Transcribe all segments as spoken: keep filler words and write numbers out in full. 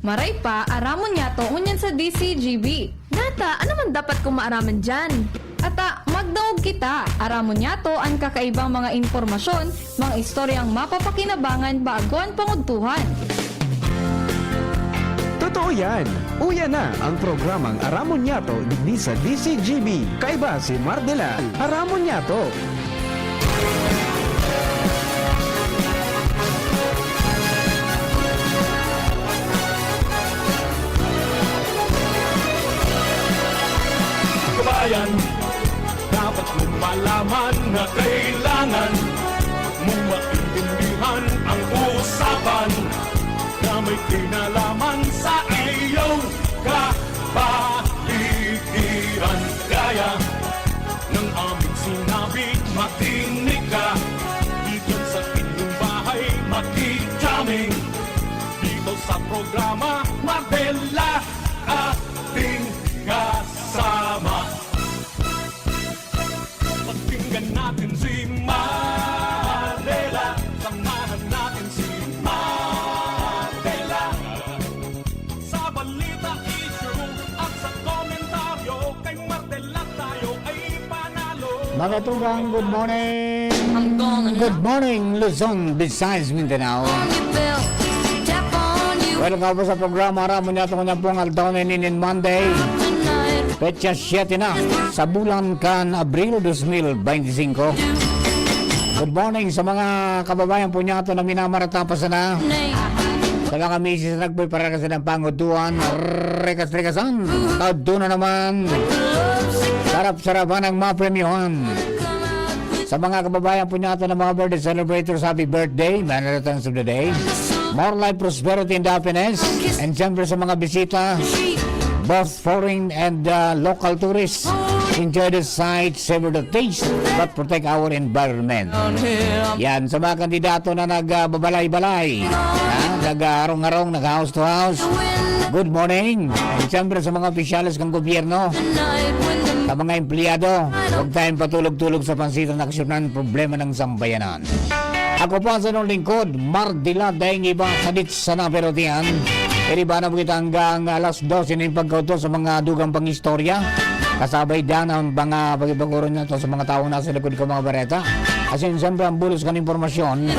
Maray pa, aramon niyato ngunyan sa D C G B. Nata, ano man dapat kong maaraman diyan? Ata, magdangog kita. Aramon niyato an kakaibang mga impormasyon, mga istoryang mapapakinabangan bago an pangudtuhan. Totoo yan! Uya na ang programang Aramon Niyato digdi sa D C G B. Kaiba si Mardela. Aramon Niyato! Kabayan, dapat mong malaman na kailangan mong maintindihan ang usapan na may kinalaman sa iyong kapaligiran. Gaya ng aming sinabi, makinig ka. Dito sa inyong bahay, makikaming. Dito sa programa, Mardela ating kasama. Pakinggan natin si Mardela. Samahan natin si Mardela. Sa balita, issue at sa komentaryo, kay Mardela tayo ay panalo. Mga tugang, good morning! Good morning, Luzon, Visayas, Mindanao. Welcome po sa programa Aramon Niyato, ngunyan pong aldaw na ini nin Monday. Petsa siyete na sa bulan kan Abril dos mil beintisinko. Good morning sa mga kababayan po niyato na minamarata pa sana. Sa mga misis na nagpoy para ka silang pangutuan, rekas-rekasan. Tado na naman. Sarap-sarapan ang mapremyohan. Sa mga kababayan po niyato na mga birthday celebrators, happy birthday, many returns of the day. More life, prosperity, and happiness. And siyempre sa mga bisita, both foreign and uh, local tourists, enjoy the sight, savor the taste, but protect our environment. Yan, sa mga kandidato na nagbabalay-balay, uh, nag-arong-arong, nag-house to house, good morning. And siyempre sa mga opisyales ng gobyerno, sa mga empleyado, huwag tayong patulog-tulog sa pansit na aksyonan problema ng sambayanan. Ako po ang sanong lingkod, Mardila Daing Iba, sadit sana pero tiyan. Iriba na po kita hanggang alas dose na yung pagkauto sa mga dugang pangistorya. Kasabay dyan ang mga pagipaguro niya to sa mga taong nasa likod ko mga bareta. Asin siyempre ang bulos kan impormasyon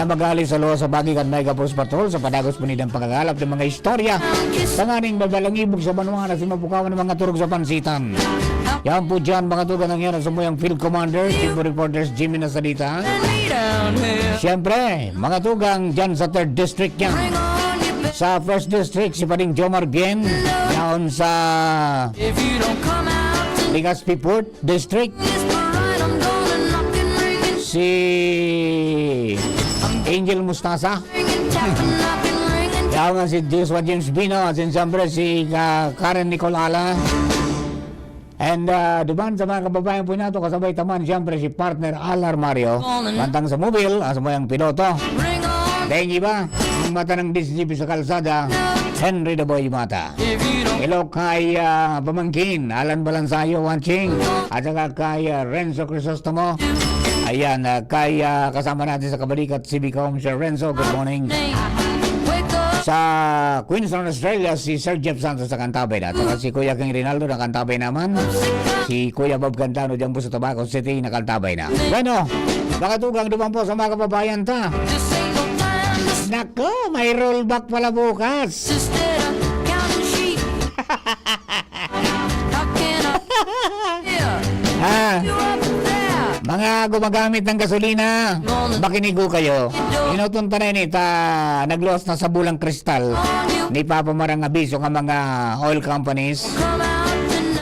na magali sa luwas sa bagikan may gapos patrol sa padagos punidang pagkagalap ng mga istorya. Tanganing babalang ibog sa banwa na simapukawan ng mga turog sa pansitan. Yan po dyan, mga tugang, nangyari sa muyang Field Commander, Chief of Reporters, Jimmy Nasalita. Siyempre, mga tugang dyan sa third District yan. Sa first District, si Pading Jomar Bien, yaon sa Legazpi Port District. Si Angel Mustasa. Yaon nga si Joshua James Bino, at siyempre si Karen Nicole Ala. And uh, duman sa mga kababayan po nato, kasabay taman siyempre si partner Al Armario, mantang sa mobil, asa mo yung piloto. Thank you ba? Ang mata ng D C G B sa kalsada, Henry the Boy Mata. Hello kay uh, pamangkin, Alan Balansayo watching, at saka kay uh, Renzo Crisostomo. Ayan, uh, kay uh, kasama natin sa kabalikat, si Bicom, Sir Renzo, good morning. Sa Queensland, Australia, si Sir Jeff Santos nakantabay na. At saka si Kuya King Rinaldo nakantabay naman. Si Kuya Bob Cantano dyan po sa Tabaco City nakantabay na. Bueno, makatugang naman po sa mga kababayan ta. Nako, may rollback pala bukas. Ah, mga gumagamit ng gasolina, makinig ho kayo. Inutunta na ini ta nagluwas na sa bulang kristal ni Papa Marang abiso ka mga oil companies.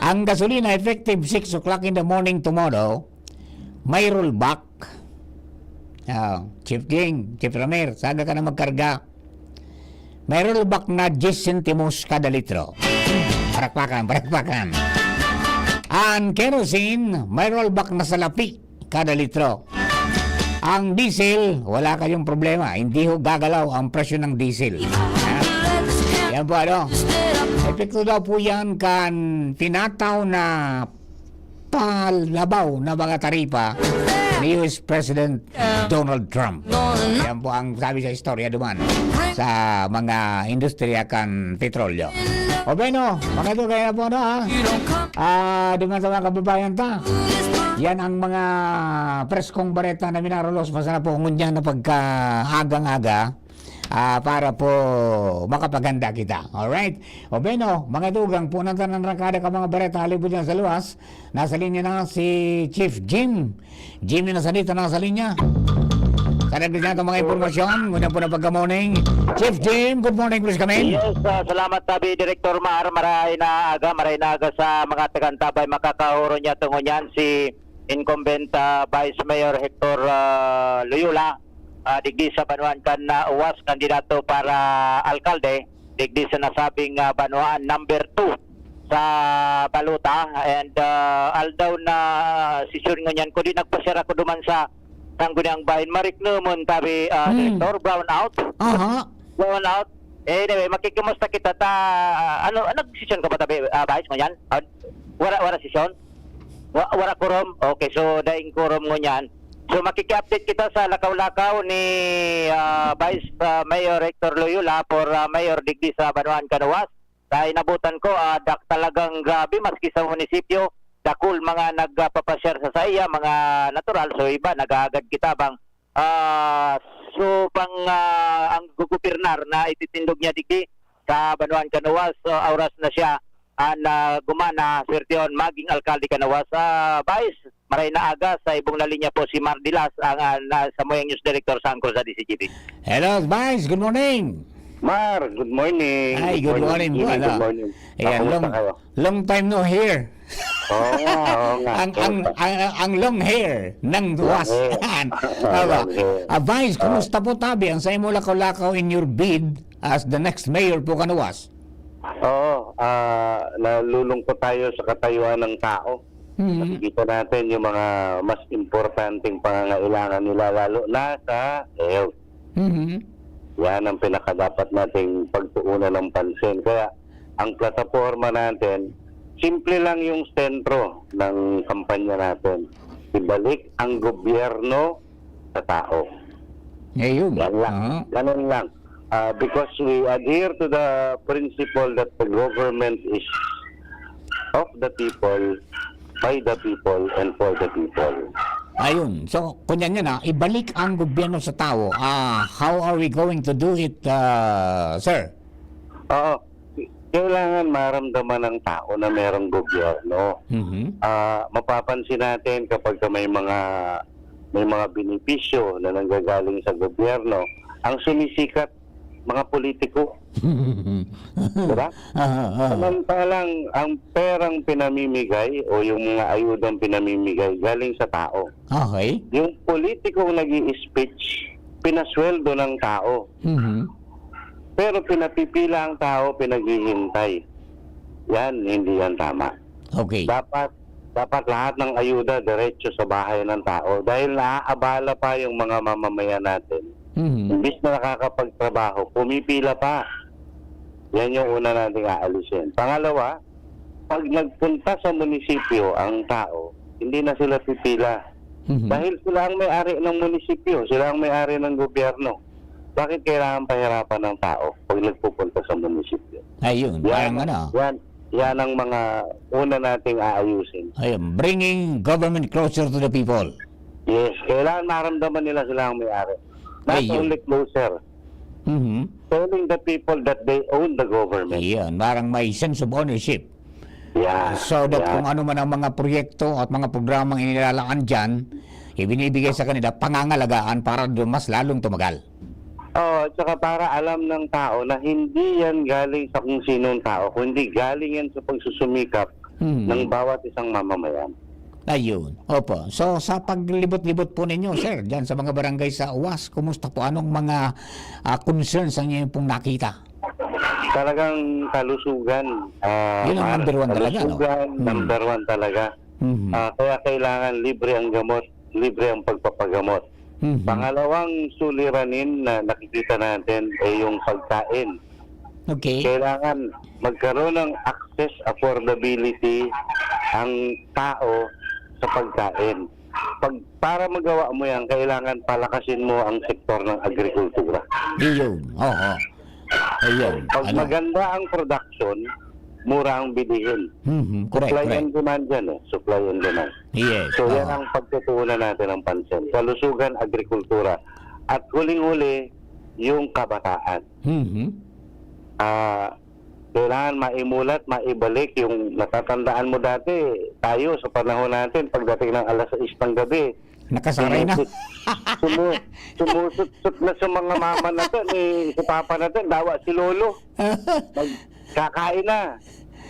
Ang gasolina effective six o'clock in the morning tomorrow, may rollback. Oh, Chief King, Chief Ramir, saga ka na magkarga. May rollback na diyes sentimos kada litro. Parakpakan, parakpakan. Ang kerosene, may rollback na salapi kada litro. Ang diesel, wala kayong problema. Hindi ho gagalaw ang presyo ng diesel. Ha? Yan po, ano? Epekto daw po yan kan tinataw na palabaw na mga taripa ni U S President Donald Trump. Yan po ang sabi sa istorya duman sa mga industriya kan petrolyo. O bueno, mga ito, kaya na po, ano, ha? Ah, duman sa mga kababayan ta. Yan ang mga preskong bareta na minarolos. Basta na po, ngunyan na pagkaagang-aga, ah, para po makapaganda kita. Alright? O bueno, mga tugang, punan ta ng rangkada ka mga bareta, halipod yan sa luwas. Nasa linya na si Chief Jim. Jim na sa dito, nasa linya. Sa nagdagdag ang mga impormasyon, ngunyan po na pagka-morning. Chief Jim, good morning, please come in. Yes, ah, salamat, tabi, Director Maar. Maray na aga, maray na aga sa mga tagantabay. Makakahuro niya tungo niyan si incumbent, ah, Vice Mayor Hector, ah, Loyola, ah, digdi sa Banwaan kan, ah, Uwas, kandidato para alkalde digdi sa nasabing, ah, banwaan number two sa balota. And, ah, aldaw na sesyon ngunyan, kundi nagpasyar ako duman sa Sangguniang Bahin. Mariknomon, tabi, ah, Hmm. Director, brown out. Aha. Brown out. Eh, anyway, makikimusta kita ta, ano, ah, nagsesyon ka ba, tabi, ah, Vice, ngunyan? Ah, wala, wala sesyon? Wa-, wala quorum? Okay, so, daing quorum ngunyan. So, makiki-update kita sa lakaw-lakaw ni, ah, Vice, ah, Mayor Hector Loyola for, ah, Mayor digdi sa Banwaan kan Uwas. Sa inabutan ko, ah, dak-, talagang grabe, maski sa munisipyo, dakul mga nagpapasyar sa saiya, mga natural. So, iba, nag-aagad kita bang, ah, so, bang, ah, ang gugubernar na ititindog niya digdi sa Banwaan kan Uwas, ah, oras na siya, ah, na gumana, swertehon, maging alkalde kan Uwas. Ah, Vice, maray na aga, sa ibong na linya po si Mar Dilas, ang, ah, na, samuyang news director sa Angkor sa D Z G B. Hello, Vice. Good morning. Mar, good morning. Ay, good morning po, Jimmy, ano? Good morning. Ayan, long, long time no hear. Oo nga, oo nga. Ang, ang, ang, ang long hair ng Uwas. Long hair. Aba, long hair. Ah, Vice, kumusta po, tabi, ang sa imo lakaw-lakaw in your bid as the next mayor po kan Uwas? Oo, ah, nalulungkot tayo sa katayuan ng tao. Mhm. Nakikita natin yung mga mas importanteng pangangailangan nila, lalo na sa health. Mhm. Yan ang pinakadapat nating pagtuunan ng pansin. Kaya ang plataporma natin, simple lang yung sentro ng kampanya natin. Ibalik ang gobyerno sa tao. Ayun. Yan lang. Aha. Ganun lang. Ah, because we adhere to the principle that the government is of the people, by the people, and for the people. Ayun. So, kunyan yan, ah, ibalik ang gobyerno sa tao. Ah, how are we going to do it, ah, sir? Oo. Kailangan maramdaman ng tao na merong gobyerno. Mhm. Ah, mapapansin natin kapag ka may mga, may mga benepisyo na nanggagaling sa gobyerno, ang sumisikat, mga politiko. Diba? Ah, ah. Samantalang ang perang pinamimigay o yung mga ayudang pinamimigay galing sa tao. Okay. Yung politikong nag-i-speech, pinasweldo ng tao. Mhm. Pero pinapipila ang tao, pinaghihintay. Yan, hindi yan tama. Okay. Dapat, dapat lahat ng ayuda diretso sa bahay ng tao dahil naaabala pa yung mga mamamayan natin. Mhm. Imbis na nakakapagtrabaho, pumipila pa. Yan yung una nating aalisin. Pangalawa, pag nagpunta sa munisipyo ang tao, hindi na sila pipila. Mhm. Dahil sila ang may-ari ng munisipyo, sila ang may-ari ng gobyerno. Bakit kailangan pahirapan ng tao pag nagpupunta sa munisipyo? Ayun, yan, parang ano. Yan, yan ang mga una nating aayusin. Ayun, bringing government closer to the people. Yes, kailangan maramdaman nila sila ang may-ari. Not Ayun. only closer. Mhm. Telling the people that they own the government. Iyon, parang may sense of ownership. Yeah, So that yeah. kung ano man ang mga proyekto at mga programang inilalaan dyan, ibinibigay sa kanila, pangangalagaan para do-, mas lalong tumagal. Oh, at saka para alam ng tao na hindi yan galing sa kung sinong tao, kundi galing yan sa pagsusumikap Mhm. ng bawat isang mamamayan. Ayun. Opo. So, sa paglibot-libot po ninyo, sir, dyan sa mga barangay sa Uwas, kumusta po? Anong mga, ah, concerns ang inyo pong nakita? Talagang kalusugan, ah, Yun ang Mar, number one talaga, no? kalusugan, Mhm. number one talaga. Mhm. Ah, kaya kailangan libre ang gamot, libre ang pagpapagamot. Mhm. Pangalawang suliranin na nakikita natin ay yung pagkain. Okay. Kailangan magkaroon ng access, affordability ang tao sa pagkain. Pag, para magawa mo yan, kailangan palakasin mo ang sektor ng agrikultura. Iyon, oo. Ayun, Pag ano? maganda ang production, mura ang bilihin. Mhm, correct, Supply correct. and demand yan eh. Supply and demand. Yes, So yan oo. ang pagtutuunan natin ng pansin. Kalusugan, agrikultura. At huling-huli, yung kabataan. Mhm. Ah, kailangan maimulat, maibalik yung natatandaan mo dati, tayo sa panahon natin, pagdating ng alas sais ng gabi, Nakasaray na. sumusut-, sumu-, sumusutsut na sa mga mama natin, eh, sa papa natin, dawa si lolo. Magkakain na.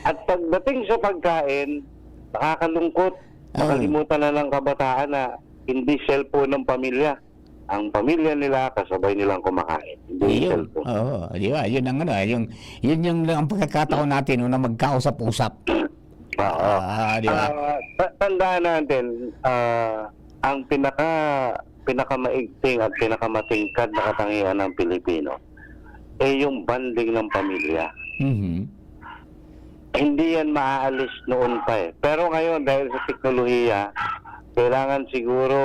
At pagdating sa pagkain, nakakalungkot. Ah. Nakalimutan na ng kabataan na hindi cellphone ng pamilya. Ang pamilya nila, kasabay nilang kumakain. Hindi yung Ayun. cellphone. Oo, di ba? Yun ang ano, yung, yun yung lang ang pagkakataon natin, no, na magkausap-usap. Oo. Ah, di ba? Ah, ta-, tandaan natin, ah, ang pinaka, pinakamaigting at pinakamatingkad na katangian ng Pilipino, eh, yung bonding ng pamilya. Mhm. Hindi yan maaalis noon pa eh. Pero ngayon, dahil sa teknolohiya, kailangan siguro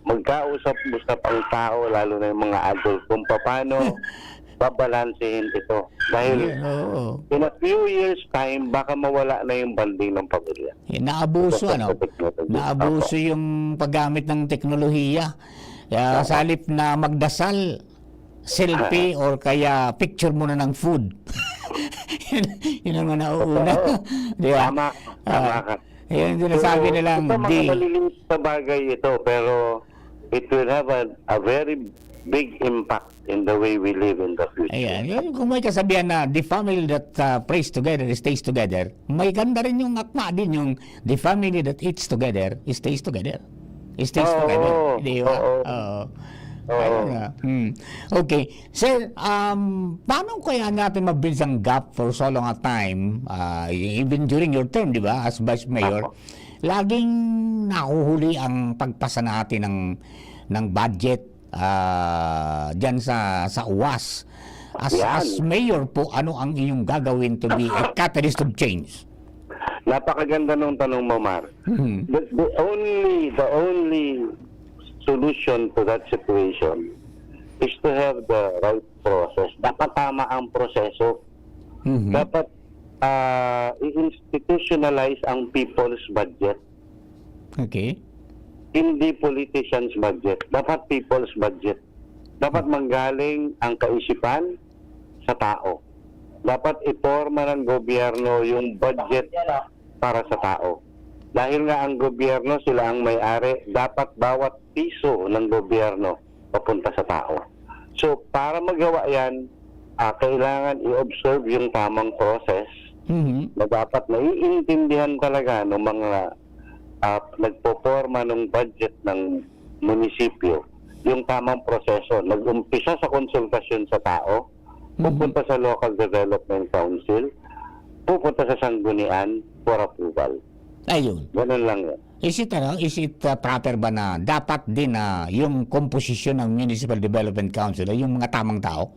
magkausap-usap ang tao, lalo na yung mga adult, kung paano babalansehin ito. Dahil Yun, oo. in a few years time, baka mawala na yung bonding ng pamilya. Eh, naabuso, Because of ano? the technology. Naabuso Opo. yung paggamit ng teknolohiya. Kaya Opo. sa halip na magdasal, selfie Ah. or kaya picture muna ng food. Yun, yun ang nauuna. Totoo. Di ba? Tama, tama Ah, ka. yun ang sinasabi So, nilang ito, mga di maliliit na bagay ito, pero it will have a, a very big impact in the way we live in the future. Ayan. Yun, kung may kasabihan na, "The family that, ah, prays together stays together," may ganda rin yung akma din, yung, "The family that eats together stays together." Stays Oo, together. Di ba? oo. Oo. Oo. Ayun nga. Hmm. Okay. Sir, um, paano kaya natin ma-bridge ang gap for so long a time, ah, even during your term, di ba, as Vice Mayor? Apo. Laging nahuhuli ang pagpasa natin ng, ng budget, ah, dyan sa, sa UAS. As, Yan. as mayor po, ano ang inyong gagawin to be a catalyst of change? Napakaganda nung tanong mo, Mar. Mhm. The, the only, the only solution to that situation is to have the right process. Dapat tama ang proseso. Mhm. Dapat, ah, i-institutionalize ang people's budget. Okay. Hindi politicians' budget. Dapat people's budget. Dapat manggaling ang kaisipan sa tao. Dapat iporma ng gobyerno yung budget para sa tao. Dahil nga ang gobyerno, sila ang may-ari, dapat bawat piso ng gobyerno papunta sa tao. So, para magawa yan, ah, kailangan i-observe yung tamang process Mhm. na dapat naiintindihan talaga ng mga, ah, nagpoporma ng budget ng munisipyo, yung tamang proseso. Nag-umpisa sa konsultasyon sa tao, Mhm. pupunta sa Local Development Council, pupunta sa sanggunian for approval. Ayun. Ganun lang yun. Is it, ano, is it, uh, proper ba na dapat din na yung komposisyon ng Municipal Development Council ay yung mga tamang tao?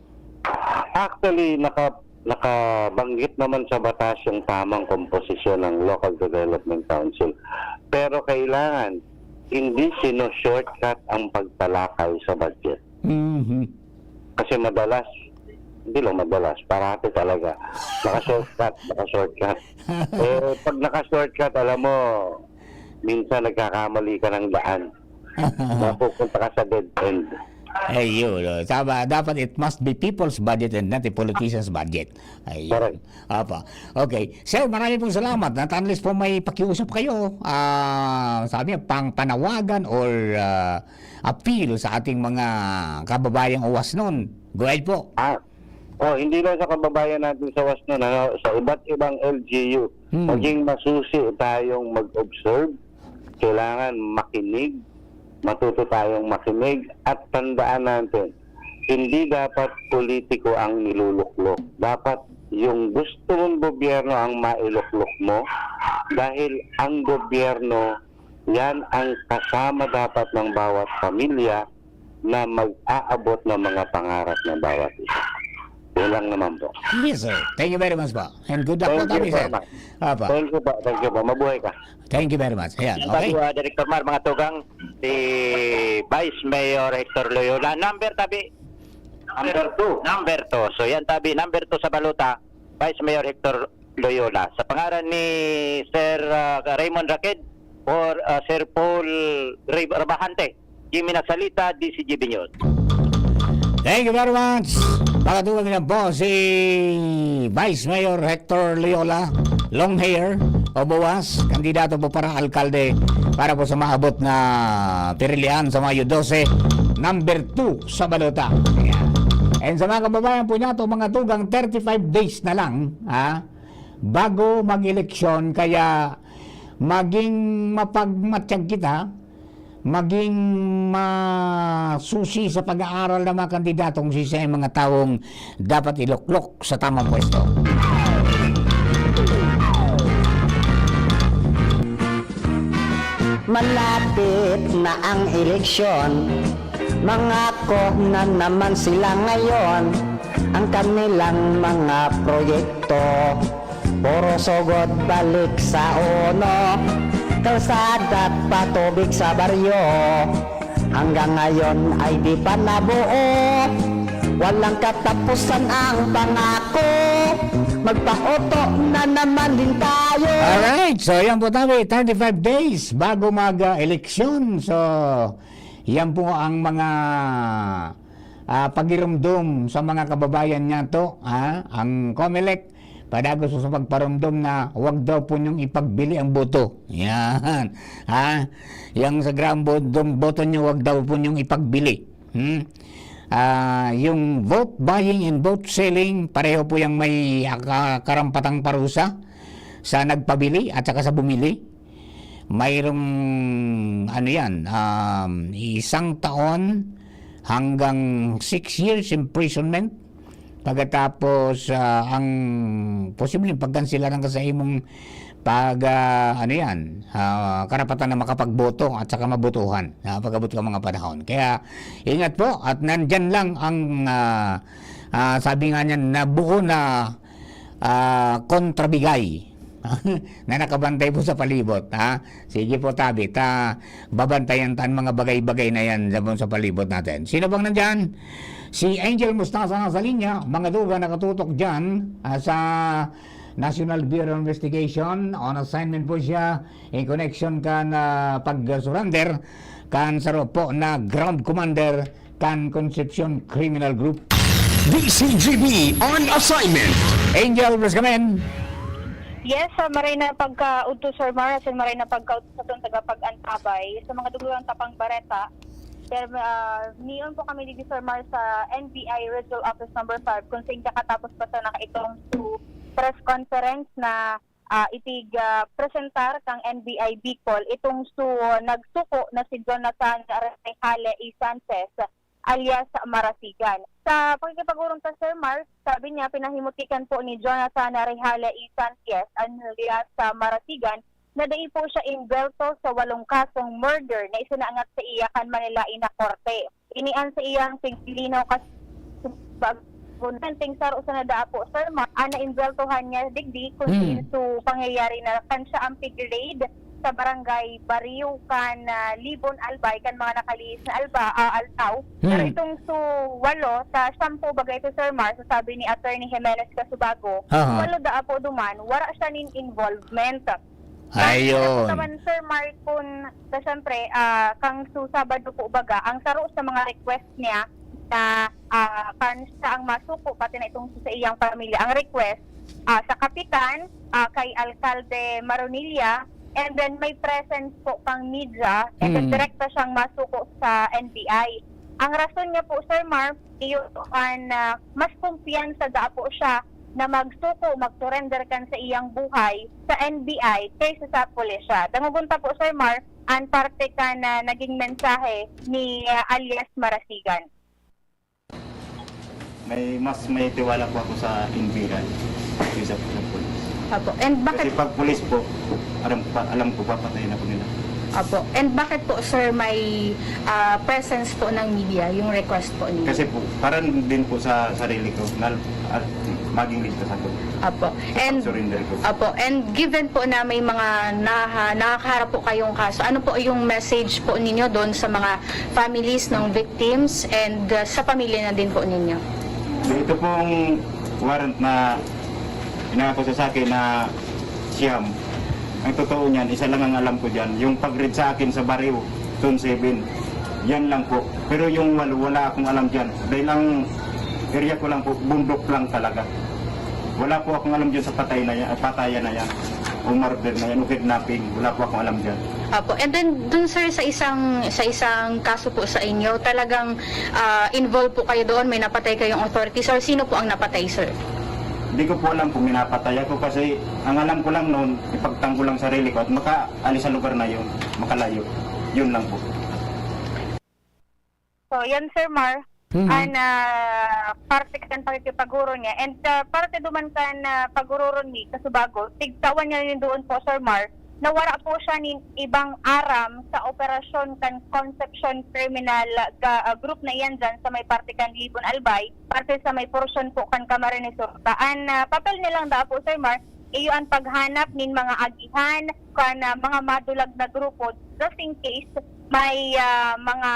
Actually, naka-, nakabanggit naman sa batas yung tamang komposisyon ng Local Development Council. Pero kailangan, hindi sino-shortcut ang pagtalakay sa budget. Mhm. Kasi madalas, hindi lang madalas, parati talaga, naka-shortcut, naka-shortcut. Eh, pag naka-shortcut, alam mo, minsan nagkakamali ka ng daan. Mapupunta ka sa dead end. Ayun, oh. Tama. Dapat it must be people's budget and not a politician's budget. Ayun. Correct. Apa. Okay. Sir, marami pong salamat. At unless po may pakiusap kayo, ah, sabi niya, pang panawagan or, ah, appeal sa ating mga kababayang Owasnon. Go ahead po. Ah, oh, hindi lang sa kababayan natin sa Owasnon, ano, sa iba't ibang L G U, Hmm. maging masusi tayong mag-observe. Kailangan makinig, matuto tayong makinig, at tandaan natin, hindi dapat politiko ang niluluklok. Dapat yung gusto mong gobyerno ang mailuklok mo, dahil ang gobyerno, yan ang kasama dapat ng bawat pamilya na mag-aabot ng mga pangarap ng bawat isa. Yun lang naman po. Yes, sir. Thank you very much po. And good luck po, Thank you, tabi, sir. Sir Mark. Apa. Thank you po. Thank you po. Mabuhay ka. Thank you very much. Ayan, Ang okay. tabi, ah, Director Mar, mga tugang, si Vice Mayor Hector Loyola. Number, tabi? Number two. Number two. So, yan, tabi, number two sa balota, Vice Mayor Hector Loyola. Sa pangaran ni Sir, ah, Raymond Raquel or, ah, Sir Paul Ray Rabajante, Jimmy Nasalita, D C G B News. Thank you very much. Pakatuwag niya po si Vice Mayor Hector Loyola, long hair, o buwas, kandidato po para alkalde para po sa maabot na pirilihan sa Mayo dose, number two sa balota. Ayan. And sa mga kababayan po niya, itong mga tugang thirty-five days na lang, ha, bago mag-eleksyon, kaya maging mapagmatyag kita, maging masusi sa pag-aaral ng mga kandidatong sisay mga taong dapat iluklok sa tamang pwesto. Malapit na ang eleksyon, mangako na naman sila ngayon. Ang kanilang mga proyekto, puro sugod balik sa uno. Kalsada at patubig sa baryo, hanggang ngayon ay di pa nabuo. Walang katapusan ang pangako, magpauto na naman din tayo. Alright, so yan po tayo, thirty-five days bago mag-eleksyon. So, yan po ang mga, ah, pagirumdom sa mga kababayan niya to, ha? Ang Comelec, padagos sa pagparumdom na wag daw po niyong ipagbili ang boto. Yan. Ha? Yang sa gram bo-, dong boto niyo, wag daw po niyong ipagbili. Hmm? Ah, yung vote buying and vote selling, pareho po yang may, ah, ka-, karampatang parusa sa nagpabili at saka sa bumili. Mayroong, ano yan, um, isang taon hanggang six years imprisonment. Pagkatapos, ah, ang posibleng pagkansilaran ka sa imong pag, ah, ano yan, ah, karapatan na makapagboto at saka mabotohan, ah, pag-abot ka mga panahon. Kaya, ingat po, at nandyan lang ang, ah, ah, sabi nga niyan, na buo na, ah, kontrabigay na nakabantay po sa palibot, ha? Sige po, tabi, ta, babantayan ta an mga bagay-bagay na yan dyan sa palibot natin. Sino bang nandyan? Si Angel Mustasa na sa linya, mga duga nakatutok dyan, ah, sa National Bureau of Investigation. On assignment po siya in connection kan, ah, pag-surrender kan saro po na ground commander kan Concepcion Criminal Group. D C G B on assignment. Angel, please come in. Yes, sa maray na pagkaudto, Sir Mar, sa maray na pagkaudto sa atong tagapag-antabay, sa mga dugang tapang bareta, pero, ah, niyon po kami dito, Sir Mar, sa N B I Regional Office Number Five, kung saan kakatapos pa sana itong two press conference na, ah, itig, ah, presentar kang N B I Bicol, itong su-, nagsuko na si Jonathan Rejale E. Sanchez, alias Marasigan. Sa pakikipag-urong ta, Sir Mark, sabi niya, pinahimutikan po ni Jonathan Rejale E. Sanchez, alias sa Marasigan, na dai po siya imbelto sa walong kasong murder na isinaangat sa iya kan Manila na korte. Ini an sa iyang piglilinaw kas-, bag-, ting saro sa nadaa po, Sir Mark, ang naimbeltohan niya digdi, kundi Hmm. su pangyayari na kan siya ang pig-raid sa barangay Barrio kan, ah, Libon Albay kan mga nakalihis na alba-, ah, aldaw. Pero Hmm. itong su walo, sa sampo bagay ito, Sir Mar, sa sabi ni Attorney Jimenez Casubago, Aha. walo daa po duman, wara siya nin involvement. Ayun. Kaya naman, Sir Mar, kun, sa siyempre, ah, kang su Sabado po baga, ang saro sa mga request niya na, ah, kan siya ang masuko, pati na itong sa iyang pamilya, ang request, ah, sa kapitan, ah, kay Alkalde Maronilla, and then may presence po kang media, and then Mm. direkta siyang masuko sa N B I. Ang rason niya po, Sir Mar, iyo an, ah, mas kumpiyansa daa po siya na magsuko, mag-surrender kan sa iyang buhay sa N B I kaysa sa pulisya. Dangogon ta po, Sir Mar, an parte kan, ah, naging mensahe ni, ah, alias Marasigan. May, mas may tiwala po ako sa N B I kaysa po sa pulis. Apo. And bakit Kasi pag pulis po, alam, pa, alam ko papatayin ako nila. Apo. And bakit po, sir, may, ah, presence po ng media, yung request po ninyo? Kasi po, para din po sa sarili ko, na, at maging ligtas ako. Apo. And Surrender ko. Apo, and given po na may mga naha, nakakaharap po kayong kaso, ano po yung message po ninyo doon sa mga families ng victims and uh, sa pamilya na din po ninyo? So, ito pong warrant na inaakusa sa akin na siyam, ang totoo niyan, isa lang ang alam ko dyan, yung pag-raid sa akin sa Barrio, Zone seven. Yan lang po. Pero yung walo, wala akong alam dyan. Dahil ang area ko lang po, bundok lang talaga. Wala po akong alam dyan sa patay na yan, patayan na yan, o murder na yan, o kidnapping. Wala po akong alam dyan. Apo. And then dun sir, sa isang sa isang kaso po sa inyo, talagang ah, involved po kayo doon, may napatay kayong authorities or sino po ang napatay, sir? Hindi ko po alam kung minapatay ako kasi ang alam ko lang noon, ipagtanggol lang sarili ko at makaalis sa lugar na yun, makalayo. Yun lang po. So, yan, Sir Mar, Mhm. ang ah, parte kan pakikipagurong niya. And ah, parte duman kan ah, pagururong ni Kasubago, tigtawan niya rin doon po, Sir Mar, na wala po siya nin ibang aram sa operasyon kan Concepcion Criminal ga, ah, Group na iyan dyan sa may parte kan Libon Albay, parte sa may porsyon po kan Camarines Sur. An ah, papel nilang daa po, Sir Mar, iyo ang paghanap nin mga agihan kan ah, mga madulag na grupo just in case may ah, mga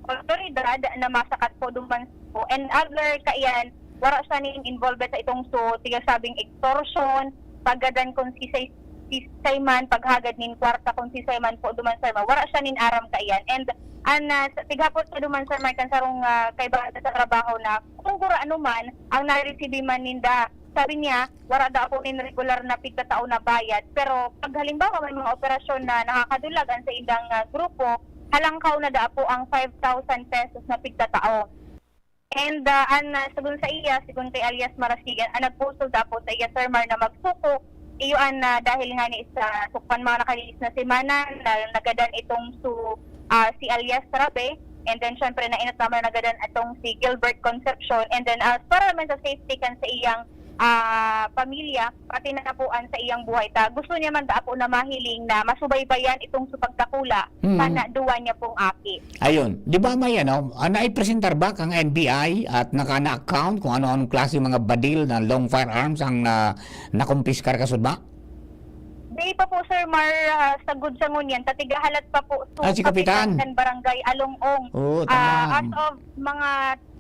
otoridad na masakat po duman po. And other kaiyan, wala siya nin involved sa itong so, tigasabing extortion, paggadan kung si say, si say man, paghagad nin kwarta kung si say man po duman, Sir Mar. Wala siya nin aram kaiyan. And an ah, sa- tighapot sa duman, Sir Mar, kan sarong ah, kaibahan sa trabaho na kung gurano man ang naresibi man ninda. Sabi niya, wala daw po nin regular na pigtatao na bayad, pero pag halimbawa may mga operasyon na nakakadulagan sa indang ah, grupo, halangkaw na daa po ang five thousand pesos na pigtatao. And ah, an ah, sagon sa iya, sigon kay alias Marasigan, ang nagpusol daa po sa iya, Sir Mar, na magsuko, iyo an ah, dahil nga ni sa sukpan mga nakalilis na semana na nagadan itong su ah, si alias Rabe, and then syempre nainot naman nagadan itong si Gilbert Concepcion, and then as para naman sa safety kan sa iyang ah, pamilya, pati na po an sa iyang buhay. Ta, gusto niya man daa po na mahiling na masubaybayan itong su pagdakula Mhm. kan duwa niya pong aki. Ayun, di ba may ano, ah, naipresentar ba kang N B I at nakana-account kung ano-anong klase mga badil na long firearms ang na nakumpiskar, kasud ba? Di pa po, Sir Mar, ah, sagod sa ngunyan, tatigahalat pa po su Ah, si Kapitan. Kapitan kan Barangay Along-ong. Oo, Ah, as tama. of mga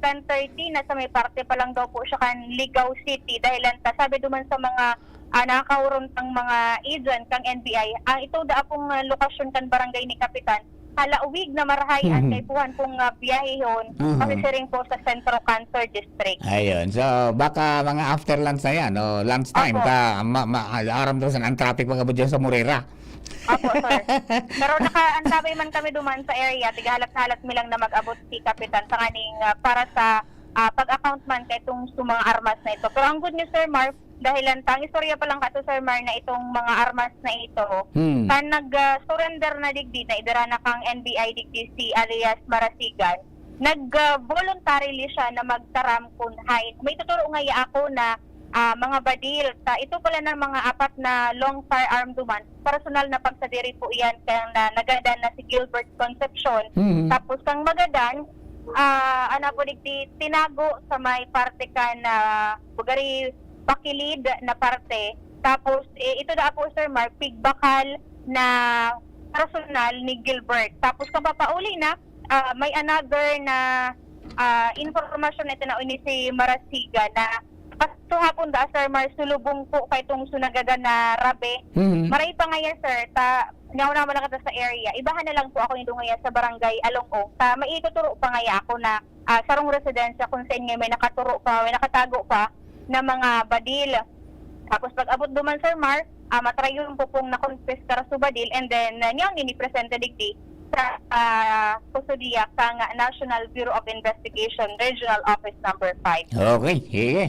ten thirty, nasa may parte pa lang daw po siya kan Ligao City. Dahil lang ta, sabi duman sa mga ah, nakakaurong tang mga agent kang N B I, ang itong daa pong ah, lokasyon kan barangay ni Kapitan, halawig na marahay an Mhm. kaipuhan pong ah, biyahehon, Mhm. pasisiring po sa Centro Cancer District. Ayun. So, baka mga after lunch na yan, o lunch time, Opo. ta, ma, ma, aram daw sa ang traffic pag-abot dyan sa Morera. Opo, sir. Pero nakaantabay man kami duman sa area, tigahalat-halat mi lang na mag-abot si Kapitan sa kaning ah, para sa ah, pag-account man kay itong sa mga armas na ito. Pero ang good news, Sir Mar, dahil lang tang istorya pa lang kato, Sir Mar, na itong mga armas na ito, Hmm. kan nag-surrender na digdi, na idara na kang N B I digdi si alias Marasigan, nag-voluntarily siya na magtaram kun hain. May tuturo nga iya ako na ah, mga badil. Ta, ito pala ng mga apat na long firearm duman, personal na pagsadiri po iyan kaya na nagadan na si Gilbert Concepcion. Mhm. Tapos kang magadan, ah, ano po digdi, tinago sa may parte ka na bugari pakilid na parte. Tapos eh, ito na po, Sir Mar, pigbakal na personal ni Gilbert. Tapos kang papauli na, ah, may another na ah, impormasyon na itinaw ni si Marasigan na kaso hapon da, Sir Mar, sulubong po kay itong sunagaga na rabe. Mhm. Maray pa ngaya, sir, ta, niyaw naman lang kita sa area. Ibahan na lang po ako nito ngaya sa barangay Along-ong. Ta, maituturo pa ngaya ako na ah, sarong residensya kung saan nga may nakaturo pa, may nakatago pa na mga badil. Tapos pag abot duman, Sir Mar, ah, matrayon po pong nakonpiskar sa badil and then uh, niyaw nini presente digdi sa ah, kustodiya kang National Bureau of Investigation Regional Office Number five. Okay, sige.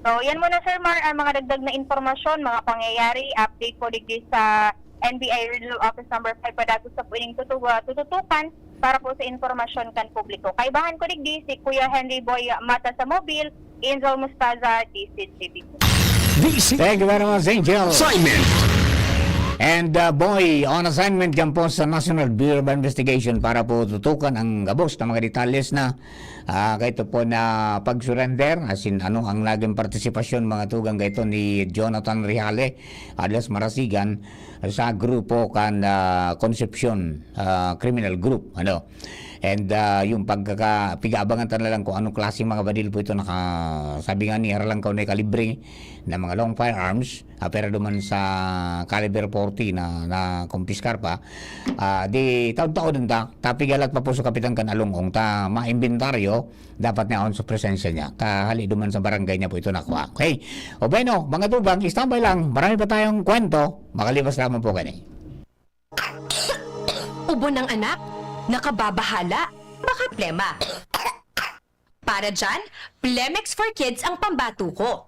So, yan muna, Sir Mar, ang mga dagdag na impormasyon, mga pangyayari, update po digdi sa N B I Regional Office Number five. Padagos sa po ining tutu- ah, tututukan para po sa impormasyon kan publiko. Kaibahan ko digdi si Kuya Henry Boy Mata sa Mobil, Angel Mostaza, D C T V. D C Thank you very much, Angel. Assignment. And, ah, Boy, on assignment dyan po sa National Bureau of Investigation para po tutukan ang gabos na mga detalles na, ah, kaito po na pag-surrender, as in, ano, ang naging partisipasyon, mga tugang, kaito ni Jonathan Rihale, alias Marasigan, sa grupo kan, ah, Concepcion, ah, Criminal Group, ano. And, ah, yung pagkaka-, pig-aabangan ta na lang kung anong klaseng mga badil po ito naka-, sabi nga ni Harlan Kaunay, kalibre na mga long firearms, ah, pero duman sa caliber forty na, na kumpiskar pa, ah, di taon-taon din ta, tapigalat pa po sa kapitan kan alongong ta maimbentaryo, dapat na on sa presensya niya. Ta hali duman sa barangay niya po ito nakuha. Okay. O bueno, mga tugang, standby lang. Marami pa tayong kwento. Makalipas lamang po kani. Ubo ng anak? Nakababahala? Baka plema? Para dyan, Plemex for Kids ang pambato ko.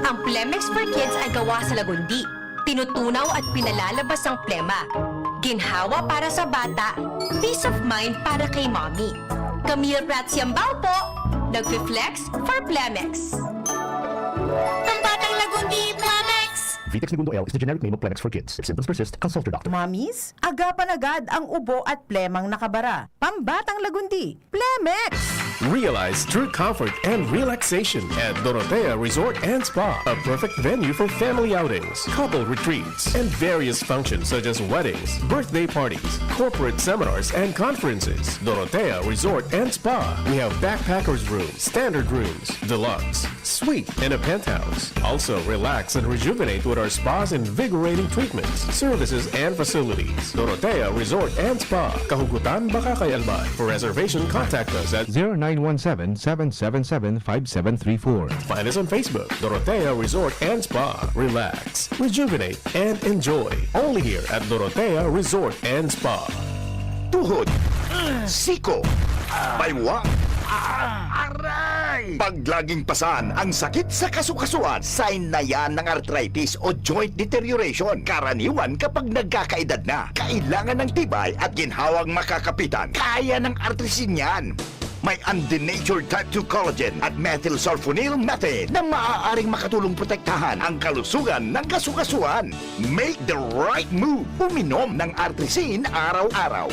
Ang Plemex for Kids ay gawa sa lagundi. Tinutunaw at pinalalabas ang plema. Ginhawa para sa bata, peace of mind para kay mommy. Camille Prats Yambao po, nagfi-flex for Plemex. Pambatang lagundi, Plemex! Vitex Negundo L is the generic name of Plemex for kids. If symptoms persist, consult your doctor. Mommies, agapan agad ang ubo at plemang nakabara. Pambatang lagundi, Plemex! Realize true comfort and relaxation at Dorotea Resort and Spa, a perfect venue for family outings, couple retreats, and various functions such as weddings, birthday parties, corporate seminars, and conferences. Dorotea Resort and Spa. We have backpackers room, standard rooms, deluxe, suite, and a penthouse. Also, relax and rejuvenate with our spa's invigorating treatments, services, and facilities. Dorotea Resort and Spa, Kahugutan, Bacacay, Albay. For reservation, contact us at zero nine one seven, seven seven seven, five seven three four. Find us on Facebook, Dorotea Resort and Spa. Relax, rejuvenate, and enjoy. Only here at Dorotea Resort and Spa. Tuhod, siko, baywa, aray! Pag laging pasan ang sakit sa kasukasuan, sign na yan ng arthritis o joint deterioration. Karaniwan kapag nagkakaedad na, kailangan ng tibay at ginhawang makakapitan. Kaya ng artrisin yan. May undenatured type two collagen at methylsulfonyl methane na maaaring makatulong protektahan ang kalusugan ng kasukasuan. Make the right move. Uminom ng Artrisin araw-araw.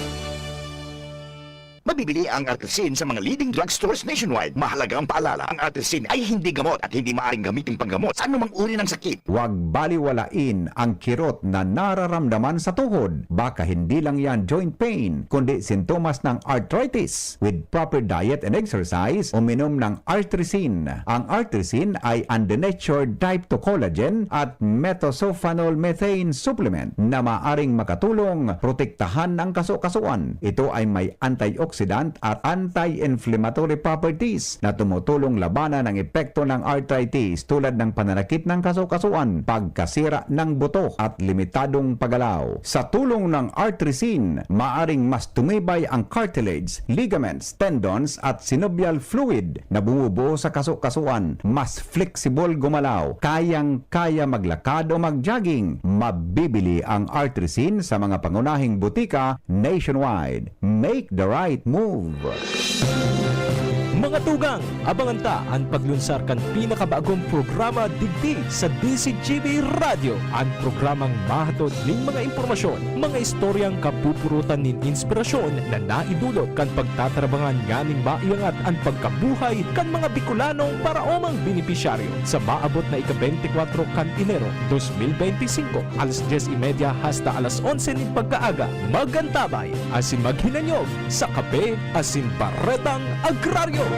Mabibili ang Artrisin sa mga leading drugstores nationwide. Mahalagang paalala, ang Artrisin ay hindi gamot at hindi maaaring gamitin panggamot sa anumang uri ng sakit. Huwag baliwalain ang kirot na nararamdaman sa tuhod. Baka hindi lang yan joint pain, kundi sintomas ng arthritis. With proper diet and exercise, uminom ng Artrisin. Ang Artrisin ay undenatured type two collagen at methylsulfonyl methane supplement na maaring makatulong protektahan ang kasukasuan. Ito ay may antioxidant at anti-inflammatory properties na tumutulong labanan ang epekto ng arthritis tulad ng pananakit ng kasukasuan, pagkasira ng buto at limitadong paggalaw. Sa tulong ng Artrisin, maaring mas tumibay ang cartilage, ligaments, tendons at synovial fluid na bumubuo sa kasukasuan. Mas flexible gumalaw, kayang-kaya maglakad o mag-jogging. Mabibili ang Artrisin sa mga pangunahing butika nationwide. Make the right move! Mga tugang, abangan ta an paglunsar kan pinakabagong programa digdi sa D Z G B Radyo, an programang mahatod nin mga impormasyon, mga istoryang kapupurutan nin inspirasyon na naidulot kan pagtatarabangan nganing maiangat an pagkabuhay kan mga Bicolanong paraomang benepisyaryo. Sa maabot na ika-beintikwatro kan Enero, dos mil beintisinko, alas dyes y media hasta alas onse nin pagkaaga, mag-antabay asin maghinanyog sa kape asin baretang agraryo.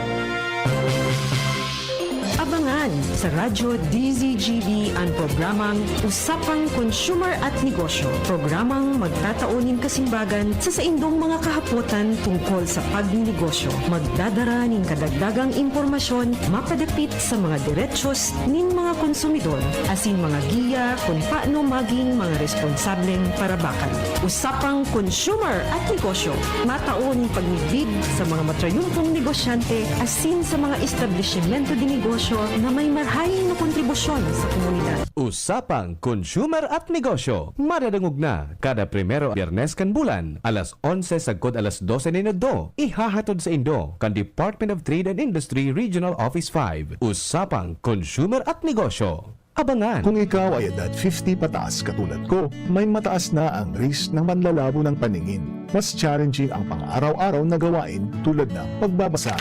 Abangan sa Radyo D Z G B an programang Usapang Consumer at Negosyo, programang magtatao nin kasimbagan sa saindong mga kahapotan tungkol sa pagninegosyo. Magdadara nin kadagdagang impormasyon mapadapit sa mga derechos nin mga konsumidor asin mga giya kun paano maging mga responsableng parabakan. Usapang Consumer at Negosyo, matao nin pagmidbid sa mga matrayumpong negosyante asin sa mga establisimento de negosyo na may marhay na kontribusyon sa komunidad. Usapang Consumer at Negosyo, madadangog na kada primero Biyernes kan bulan, alas onse sagkod alas dose nin udto. Ihahatod saindo kan Department of Trade and Industry Regional Office five. Usapang Consumer at Negosyo. Abangan! Kung ikaw ay edad fifty pataas katulad ko, may mataas na ang risk ng manlalabo ng paningin. Mas challenging ang pang-araw-araw na gawain tulad ng pagbabasa,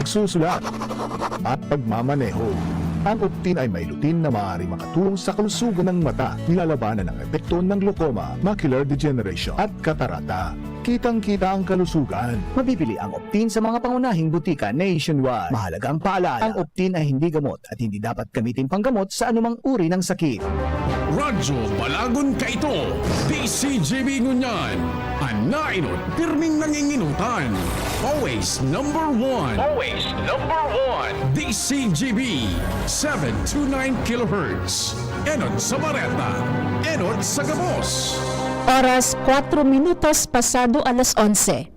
pagsusulat, at pagmamaneho. Ang Optin ay may lutein na maaaring makatulong sa kalusugan ng mata, nilalabanan ang epekto ng glaucoma, macular degeneration, at katarata. Kitang-kita ang kalusugan. Mabibili ang Optin sa mga pangunahing butika nationwide. Mahalagang paalala, ang Optin ay hindi gamot at hindi dapat gamitin panggamot sa anumang uri ng sakit. Radyo Balagon kaito, D C G B ngunyan. An naenot, pirming nanginginutan. Always number one. Always number one. D C G B, seven two nine kilohertz. Enot sa bareta, enot sa gabos. Oras, kwatro minutos pasado alas onse.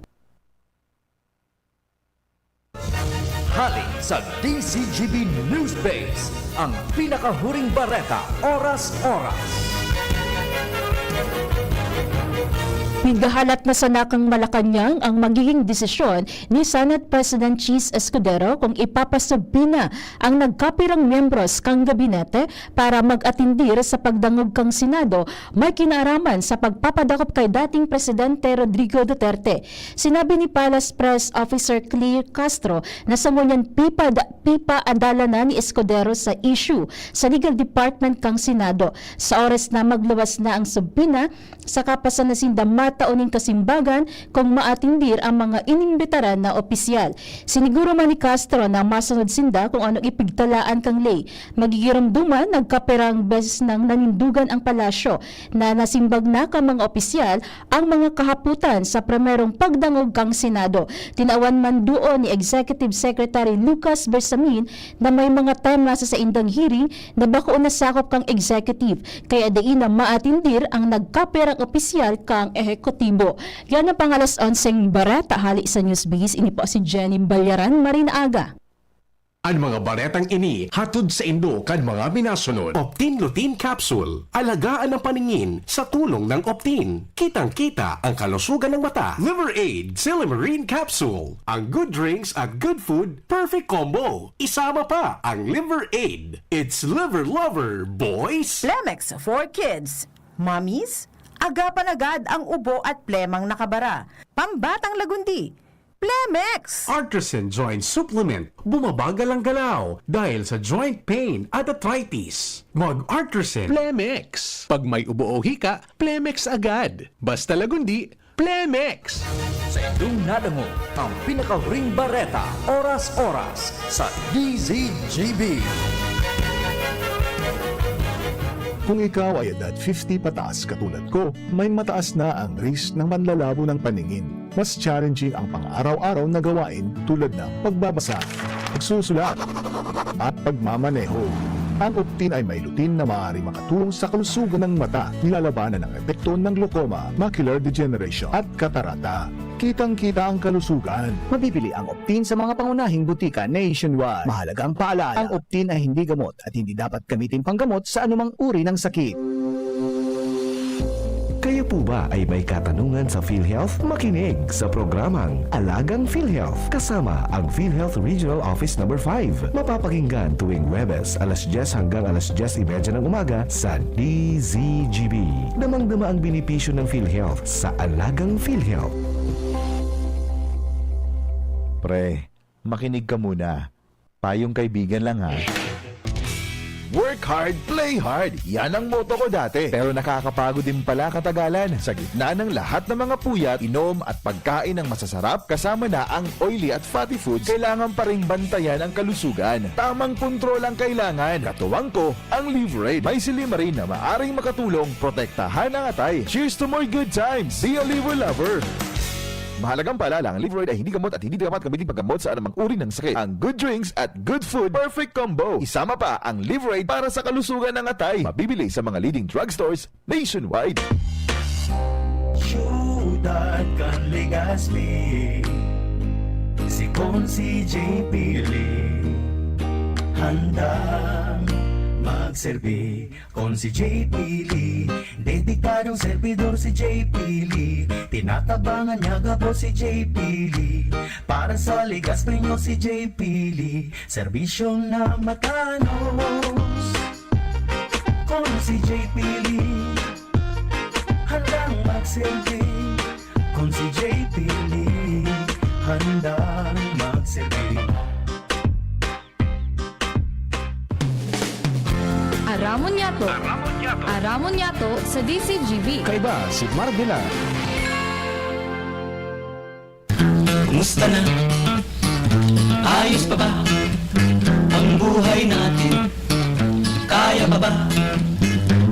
Hali sa D C G B News Base, ang pinakahuring bareta, oras-oras. Naghahalat na sana kan Malacañang ang magiging desisyon ni Senate President Chiz Escudero kung ipapasubpoena ang nagkapirang miyembros kan gabinete para mag-atindir sa pagdangog kan Senado may kinaaraman sa pagpapadakop kay dating Presidente Rodrigo Duterte. Sinabi ni Palace Press Officer Claire Castro na sa ngunyan pipad-, pipaadala na ni Escudero sa issue sa Legal Department kan Senado. Sa oras na magluwas na ang subpoena, saka pa sana sinda matao nin kasimbagan kung maatindir ang mga inimbitaran na opisyal. Siniguro man ni Castro na masunod sinda kung anong ipigtalaan kan ley. Magigiromdoman, nagkapirang beses nang nanindogan ang palasyo na nasimbag na kan mga opisyal ang mga kahapotan sa primerong pagdangog kan Senado. Tinawan man duon ni Executive Secretary Lucas Bersamin na may mga tema sa saindang hearing na bako nasakop kan executive, kaya dai na maatindir ang nagkapirang opisyal kan ehekutibo. Yan ang pang-alas onseng bareta hali sa Newsbase. Ini po si Jenny Balyaran, maray na aga. An mga baretang ini hatod saindo kan mga minasunod: Optin Lutein Capsule. Alagaan ang paningin sa tulong ng Optin. Kitang-kita ang kalusugan ng mata. Liver Aid Silymarin Capsule. Ang good drinks at good food, perfect combo. Isama pa ang Liver Aid. It's Liver Lover, boys! Plemex for Kids. Mommies, agapan agad ang ubo at plemang nakabara. Pambatang lagundi, Plemex! Artresin Joint Supplement, bumabagal ang galaw dahil sa joint pain at arthritis. Mag-Artresin. Plemex. Pag may ubo o hika, Plemex agad. Basta lagundi, Plemex! Sa indong nadangog ang pinakahuring bareta, oras-oras, sa D Z G B. Kung ikaw ay edad fifty pataas katulad ko, may mataas na ang risk ng manlalabo ng paningin. Mas challenging ang pang-araw-araw na gawain tulad ng pagbabasa, pagsusulat, at pagmamaneho. Ang Optin ay may lutein na maaaring makatulong sa kalusugan ng mata, nilalabanan ang epekto ng glaucoma, macular degeneration, at katarata. Kitang-kita ang kalusugan. Mabibili ang Optin sa mga pangunahing butika nationwide. Mahalagang paalala, ang Optin ay hindi gamot at hindi dapat gamitin panggamot sa anumang uri ng sakit. Kayo po ba ay may katanungan sa PhilHealth? Makinig sa programang Alagang PhilHealth kasama ang PhilHealth Regional Office Number five. Mapapakinggan tuwing Huwebes, alas dyes hanggang alas dyes y media ng umaga sa D Z G B. Damang-dama ang benepisyo ng PhilHealth sa Alagang PhilHealth. Pre, makinig ka muna. Payong kaibigan lang, ha. Work hard, play hard. Yan ang motto ko dati. Pero nakakapagod din pala katagalan. Sa gitna ng lahat ng mga puyat, inom at pagkain ng masasarap, kasama na ang oily at fatty foods, kailangan pa ring bantayan ang kalusugan. Tamang kontrol ang kailangan. Katuwang ko, ang Liveraid. May silymarin na maaring makatulong protektahan ang atay. Cheers to more good times! Be a Liver Lover! Mahalagang paalala, ang Liveraid ay hindi gamot at hindi dapat gamitin paggamot sa anumang uri ng sakit. Ang good drinks at good food, perfect combo. Isama pa ang Liveraid para sa kalusugan ng atay. Mabibili sa mga leading drugstores nationwide. Siyudad kan Legazpi, si Consi J P Lee, handang magserbi. Consi J P Lee, dedikadong servidor si J P Lee. Tinatabangan niya gabos si J P Lee. Para sa Legazpi nyo si J P Lee, serbisyong na matanos. Si J P Lee, handang magsilbi. Kung si J P Lee, handang magsilbi. Aramon niyato. Aramon niyato sa D C G B. Kaiba si Marvila. Kumusta na? Ayos pa ba ang buhay natin? Kaya pa ba?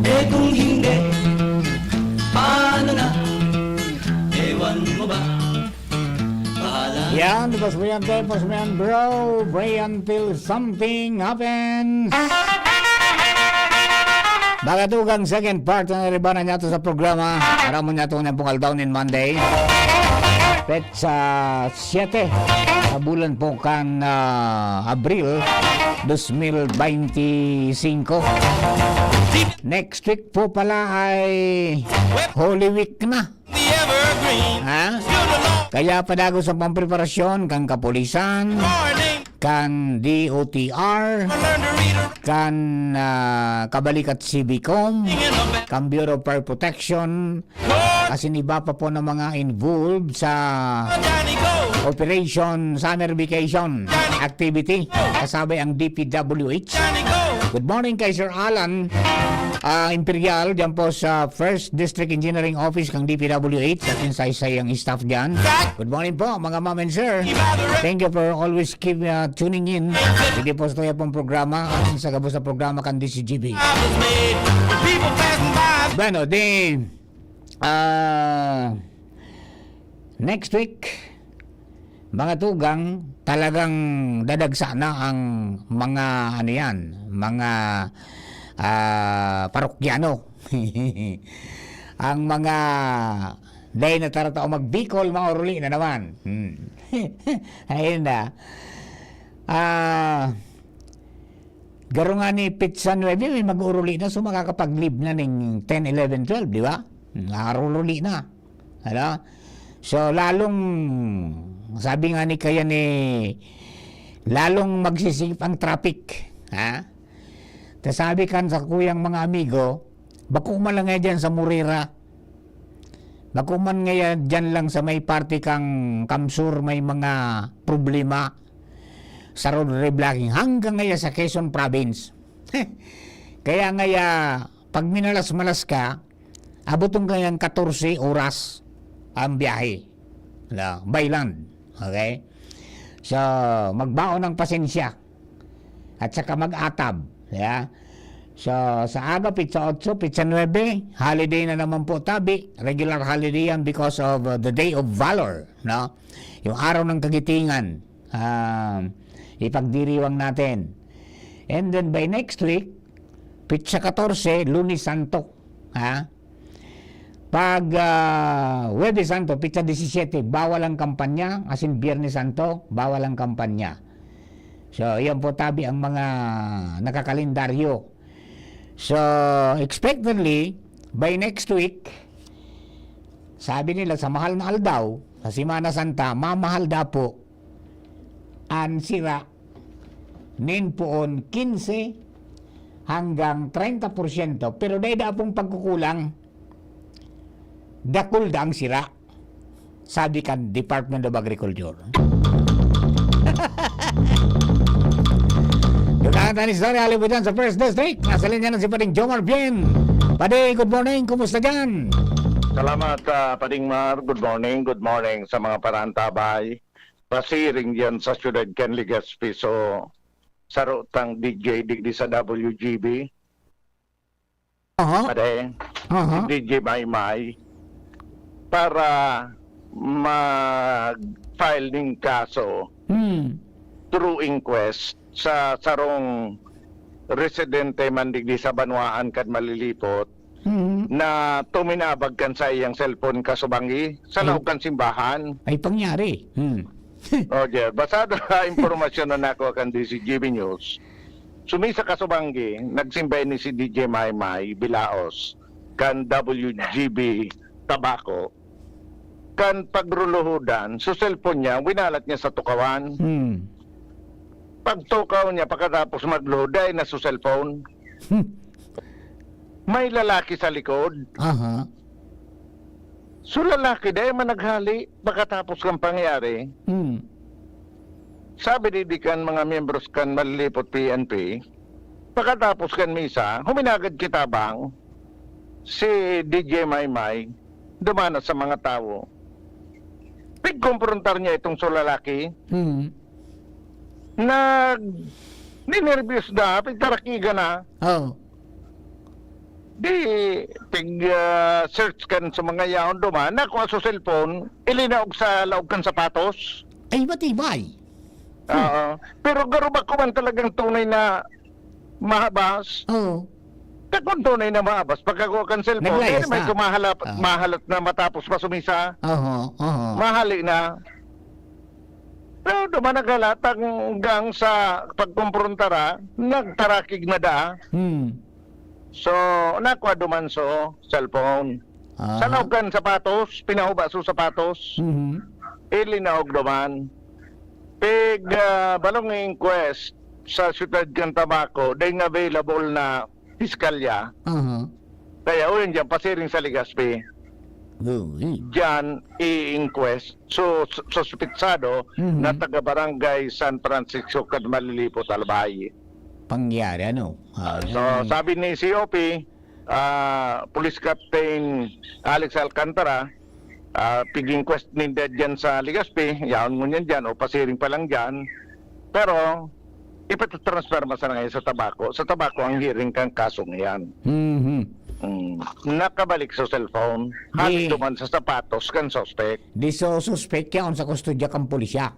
Eh kung hindi, paano na? Ewan mo ba? Bahala. Yan, tapos mo yan, tapos mo yan, bro. Pray until something happens. Mga tugang, second part na naribanan niya to sa programa. Aramon niya to ng pungal daw nin Monday. Petsa siete sa bulan po kan ah, Abril dos mil beintisinko. Next week po pala ay Holy Week na. Ha? Kaya padagos ang pampreparasyon kan kapulisan, kan D O T R, kan ah, Kabalikat C B com, kan Bureau of Fire Protection, asin iba pa po ng mga involved sa Operation Summer Vacation Activity, kasabay ang D P W H. Good morning kay Sir Alan ah, Imperial, dyan po sa First District Engineering Office kang D P W H, asin sa isay ang staff dyan. Good morning po, mga ma'am and sir. Thank you for always keep ah, tuning in. Sige po sa tuya pong programa, asin sa gabos sa programa kan D C G B. Bueno, di ah next week, mga tugang, talagang dadagsa na ang mga ano yan, mga ah, parokyano. Ang mga dai na taratao magbikol, mauruli na naman. Hmm. Ayun na. Ah, garo nga ni Petsa nuebe, may mag-uruli na, so makakapag-leave na ning ten, eleven, twelve, di ba? Nakakapag-uruli na. Ano? So, lalong, sabi nga ni kaya ni, lalong magsisigip ang traffic. Ha? Ta sabi kan sa kuyang mga amigo, bako man lang nga dyan sa Morera. Bako man nga dyan lang sa may parte kang Kamsur may mga problema sa road reblocking hanggang ngaya sa Quezon Province. Kaya ngaya, pag minalas-malas ka, abot hanggang katorse oras ang biyahe. Wala, by land. Okay? So, magbaon ng pasensya. At saka mag-atab. Yeah? So, sa aga, pitsa otso, pitsa nuebe, holiday na naman po tabi. Regular holiday yan because of uh, the Day of Valor. No? Yung araw ng kagitingan. Ah, ipagdiriwang natin. And then by next week, pitsa katorse, Lunes Santo. Ha? Pag ah, Huwebes Santo, pitsa disisiyete, bawal ang kampanya. Asin Biyernes Santo, bawal ang kampanya. So, yan po tabi ang mga nakakalendaryo. So, expectedly, by next week, sabi nila sa mahal na aldaw, sa Semana Santa, mamahal daw po an sira nin poon kinse hanggang treinta porsyento, pero dai da pong pagkukulang, dakul da ang sira, sabi kan Department of Agriculture. Dugangan tayo ni Sorry Halibutan sa First District. Nasa linya na si Pading Jomar Bien. Padi, good morning. Kumusta dyan? Salamat, ah, Pading Mar. Good morning, good morning sa mga parantabay. Pasiring diyan sa siyudad kan Legazpi. So, saro tang D J digdi sa W G B. Aha. Pade, Aha. D J Maymay. Para mag-file ning kaso Hmm. through inquest sa sarong residente man digdi sa banwaan kan Malilipot Hmm. na tuminabag kan saiyang cellphone kasubanggi sa Ay. laog kan simbahan. Ay pangyari. Hmm. Roger, basado sa impormasyon na nakuha kan D C G B News, sumisa kasubanggi, nagsimbay ni si D J Maymay Bilaos kan W G B Tabaco, kan pagruluhudan, so cellphone niya, winalat niya sa tukawan. Hmm. Pagtukaw niya, pagkatapos magluhod, dai na so cellphone. Hmm. may lalaki sa likod. Aha. So, lalaki, dai man naghali pakatapos kan pangyayari. Hmm. Sabi digdi kan mga miyembros kan Malilipot P N P, pakatapos kan misa, huminagad kitabang si D J Maymay, dumana sa mga tawo. Pigkomprontar niya itong so lalaki. Hmm. Nag-, ninerbiyos na, pigtarakigan na. Oh. Di, pig, ah, search kan sa mga yaon duman, nakuha sa cellphone, ilinaog sa laog kan sapatos. Ay, matibay. Oo. Pero garubak ko man talagang tunay na mahabas. Oo. Kung tunay na mahabas, pagkakuha kan cellphone, Naglayas eh, may na. kumahalap-, Ah. mahalat na matapos pa sumisa. Oho, oho. Mahali na. Pero duman naghalat hanggang sa pagkomprontar, nagtarakig na daa. Hmm. So, nakua duman so cellphone. Aha. Sa laog kan sapatos, pinahuba so sapatos. Mhm. Ilinaog duman. Pig, ah, balong inquest sa siyudad kan Tabaco, dai nga available na piskalya. Aha. Kaya, uyon diyan, pasiring sa Legazpi. Uy. Diyan, i-inquest. So, sus-, suspitsado Mhm. na taga Barangay San Francisco kan Malilipot, Albay. Pangyari, ano? Ah, So, yan. sabi ni C O P, ah, Police Captain Alex Alcantara, ah, pig-inquest ninda diyan sa Legazpi, yaon ngunyan diyan, o pasiring pa lang diyan. Pero, ipatatransfer man sana ngayon sa Tabaco. Sa Tabaco ang hearing kan kasong iyan. Mhm. Mm. Nakabalik sa cellphone. Hali Di duman sa sapatos kan suspect. Di so suspect yaon sa kustodya kan pulisya.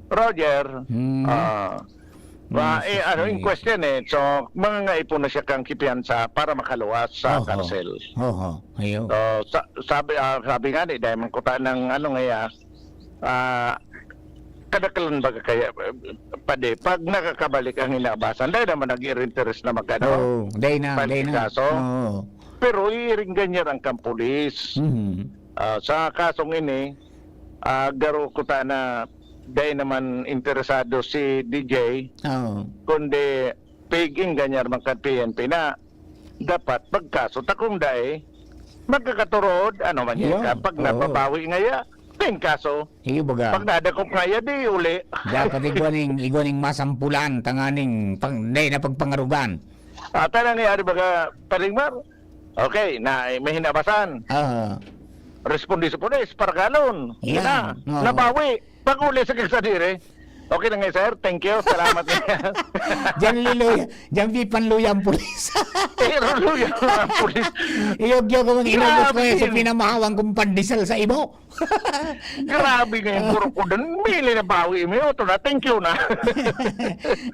Roger, Mhm. ah, ba, Yes, eh, ano, yes. inquest yan eh. So, mangangaipon na siya kan kipiyansa para makaluwas sa Oho. karsel. Oho. Ayo. So, sa-, sabi, ah, sabi nga ni, dahil man kuta ng ano nga, ah, kadakalan baga kaya, eh, padi, pag nakakabalik ang hinabasan, dahil naman nag-irinteres na magano, Oo, dahil na, file dahil na. kaso. Oo. Pero iiring ganyan ang kampulis. Mhm. Ah, sa kasong ini, ah, garo kuta na dahil naman interesado si D J, Oo. kundi pig-engañar man kan P N P na dapat pagkaso ta kung dai, magkakaturod, ano man yan Yun, ka, pag oo. nababawi ngaya, pigkaso. Iyo baga. Pag nadakop ngaya, di uli. Dapat igwa ning, igwa ning masampulan, tanganing pang, dai na pagpangarugan. Ata nangyari baga, Paring Mar? Okay, na, may hinabasan. Ah. Responde sa pulis, paragalon. Yan, Yan. oo. Nabawi. Pag-uli sa kasadire, okay na nga, sir. Thank you. Salamat. Diyan liluya, diyan pipanluya ang pulis. Pero luya ang pulis. Iyog-yog ang inubos ko Grabe yan sa yun. pinamahawang kong pandesal sa ibo. Grabe nga yung burok ko dun. Mili na bawi mo yun. Ito na. Thank you na.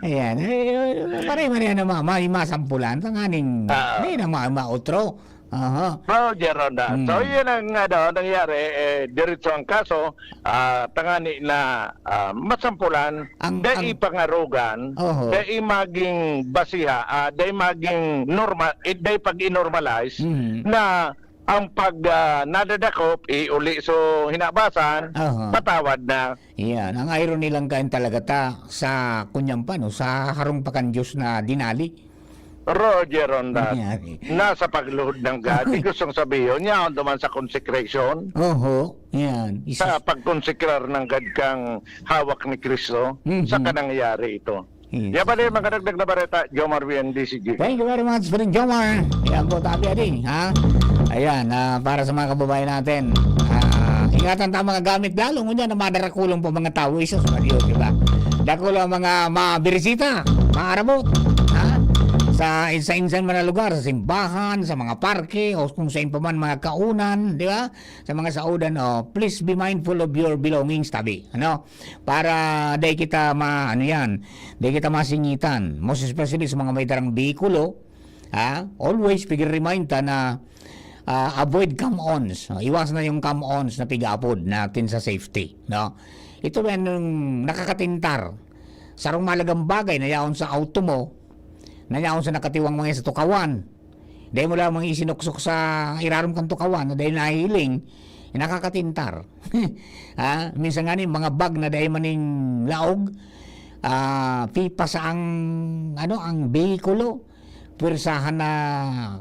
Ayan. Eh, pare-pareho na ma-, may masampulan. Tanganing, Ah. may na ma-, mautro. Aha. Roger Ronda. So, Mm. yun ang, ano, nangyari, eh, diretso ang kaso, ah, tangani na, ah, masampulan, Ang, dai ang pangarugan, Oho. dai maging basiha, ah, dai maging normal, eh, dai pag-i-normalize Mm. na ang pag, ah, nadadakop, iuli so hinabasan, Oho. patawad na. Yan. Ang irony lang kain talaga ta sa kunyang pa, no? Sa harong pa kan Diyos na dinali. Roger Ronda, Nangyari. nasa pagluhod ng gati, gustong sabihin niya, ang duman sa consecration, Oho, yan. Isa sa pagkonsekrar ng gad kang hawak ni Kristo, Mhm. sa kanangyari ito. Yes. Yan pala yung mga dagdag na bareta, Jomar Bien, D C G. Thank you very much, Brother Jomar. Yan po, tabi adi, ha? Ayan, ah, para sa mga kababayan natin, ah, ingatan ta ang mga gamit, lalo ngunyan na madarakulong pa mga tao, isos, Mario, di ba? Dakulo ang mga mabirisita, maarabot, ha? Sa, sa insan man na lugar, sa simbahan, sa mga parke, o kung saan pa man mga kaunan, di ba? Sa mga saudan, oh, please be mindful of your belongings, tabi. Ano? Para dai kita ma-, ano yan, dai kita masingitan. Most especially sa mga may darang behikulo, ha? Always, pig-remind ta na, ah, avoid come-ons. Oh, iwas na yung come-ons na pig-aapod natin sa safety, no? Ito yan yung nakakatintar. Sarong mahalagang bagay na yaon sa auto mo, na yaon sa nakatiwang mga sa tukawan. Dai mo lamang isinuksok sa irarom kan tukawan, na dai nahihiling, eh, nakakatintar. Ha? Minsan nga ni, mga bag na dai maning laog, ah, pipa sa ang, ano, ang behikulo. pwersahan na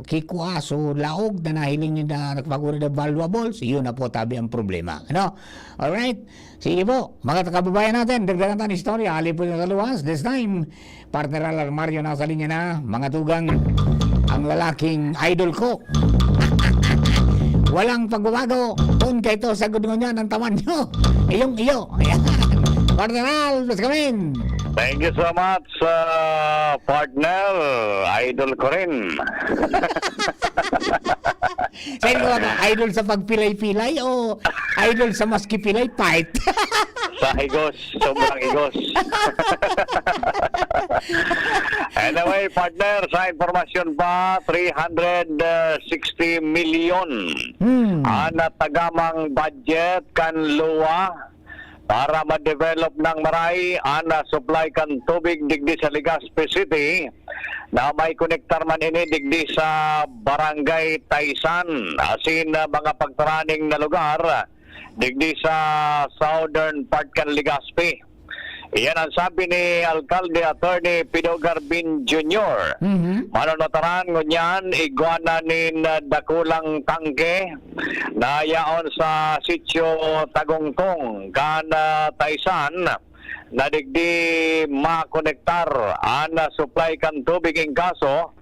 kikua, so laog na nahiling ninda, nagpaguri na valuables, yun na po tabi ang problema. Ano? Alright? Sige po, mga kababayan natin, dagdagan tayo ng istorya, hali po na kaluwas. This time, partner Al Armario nasa linya na, mga tugang, ang lalaking idol ko. Walang pagbabago, kung kaito sa gudungan niya ng taman nyo, iyong iyo. Ayan. Partner Al, please come in. Thank you so much, uh, partner. Idol ko rin. Sa'yo ko ba? Idol sa pagpilay-pilay o idol sa maski pilay fight? Sa higos, sobrang higos. Anyway, partner, sa impormasyon pa, three hundred sixty million Hmm. ang natagamang budget kan luwa para ma-develop ng maray an, ah, supply kan tubig digdi sa Legazpi City na may konektar man ini digdi sa Barangay Taysan, asin, ah, mga pagtaraning na lugar digdi sa southern part kan Legazpi. Iyan ang sabi ni Alkalde Attorney Pido Garbin Junior. Mhm. Manunutaran ngunyan igwa na nin, ah, dakulang tangke na yaon sa sitio Tagongtong kan, ah, Taysan na digdi makonektar an, ah, supply kan tubig. In kaso,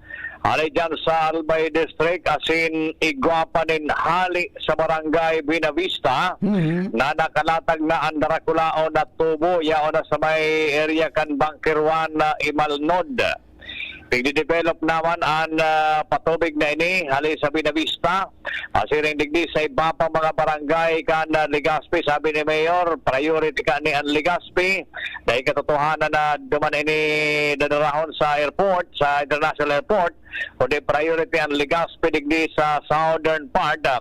hali dyan sa Albay District asin igwa pa nin hali sa Barangay Buenavista Mhm. na nakalatag na an darakulaon na tubo yaon na sa may area kan Bunker one na Imalnod. Nagde-develop naman an, ah, patubig na ini hali sa Buenavista. Asiring digdi sa iba pang mga barangay kan, ah, Legazpi, sabi ni Mayor, priority kani an Legazpi. Dahil katotohanan na duman ini dadarahon sa airport, sa international airport, kundi priority an Legazpi digdi sa southern part. Ah,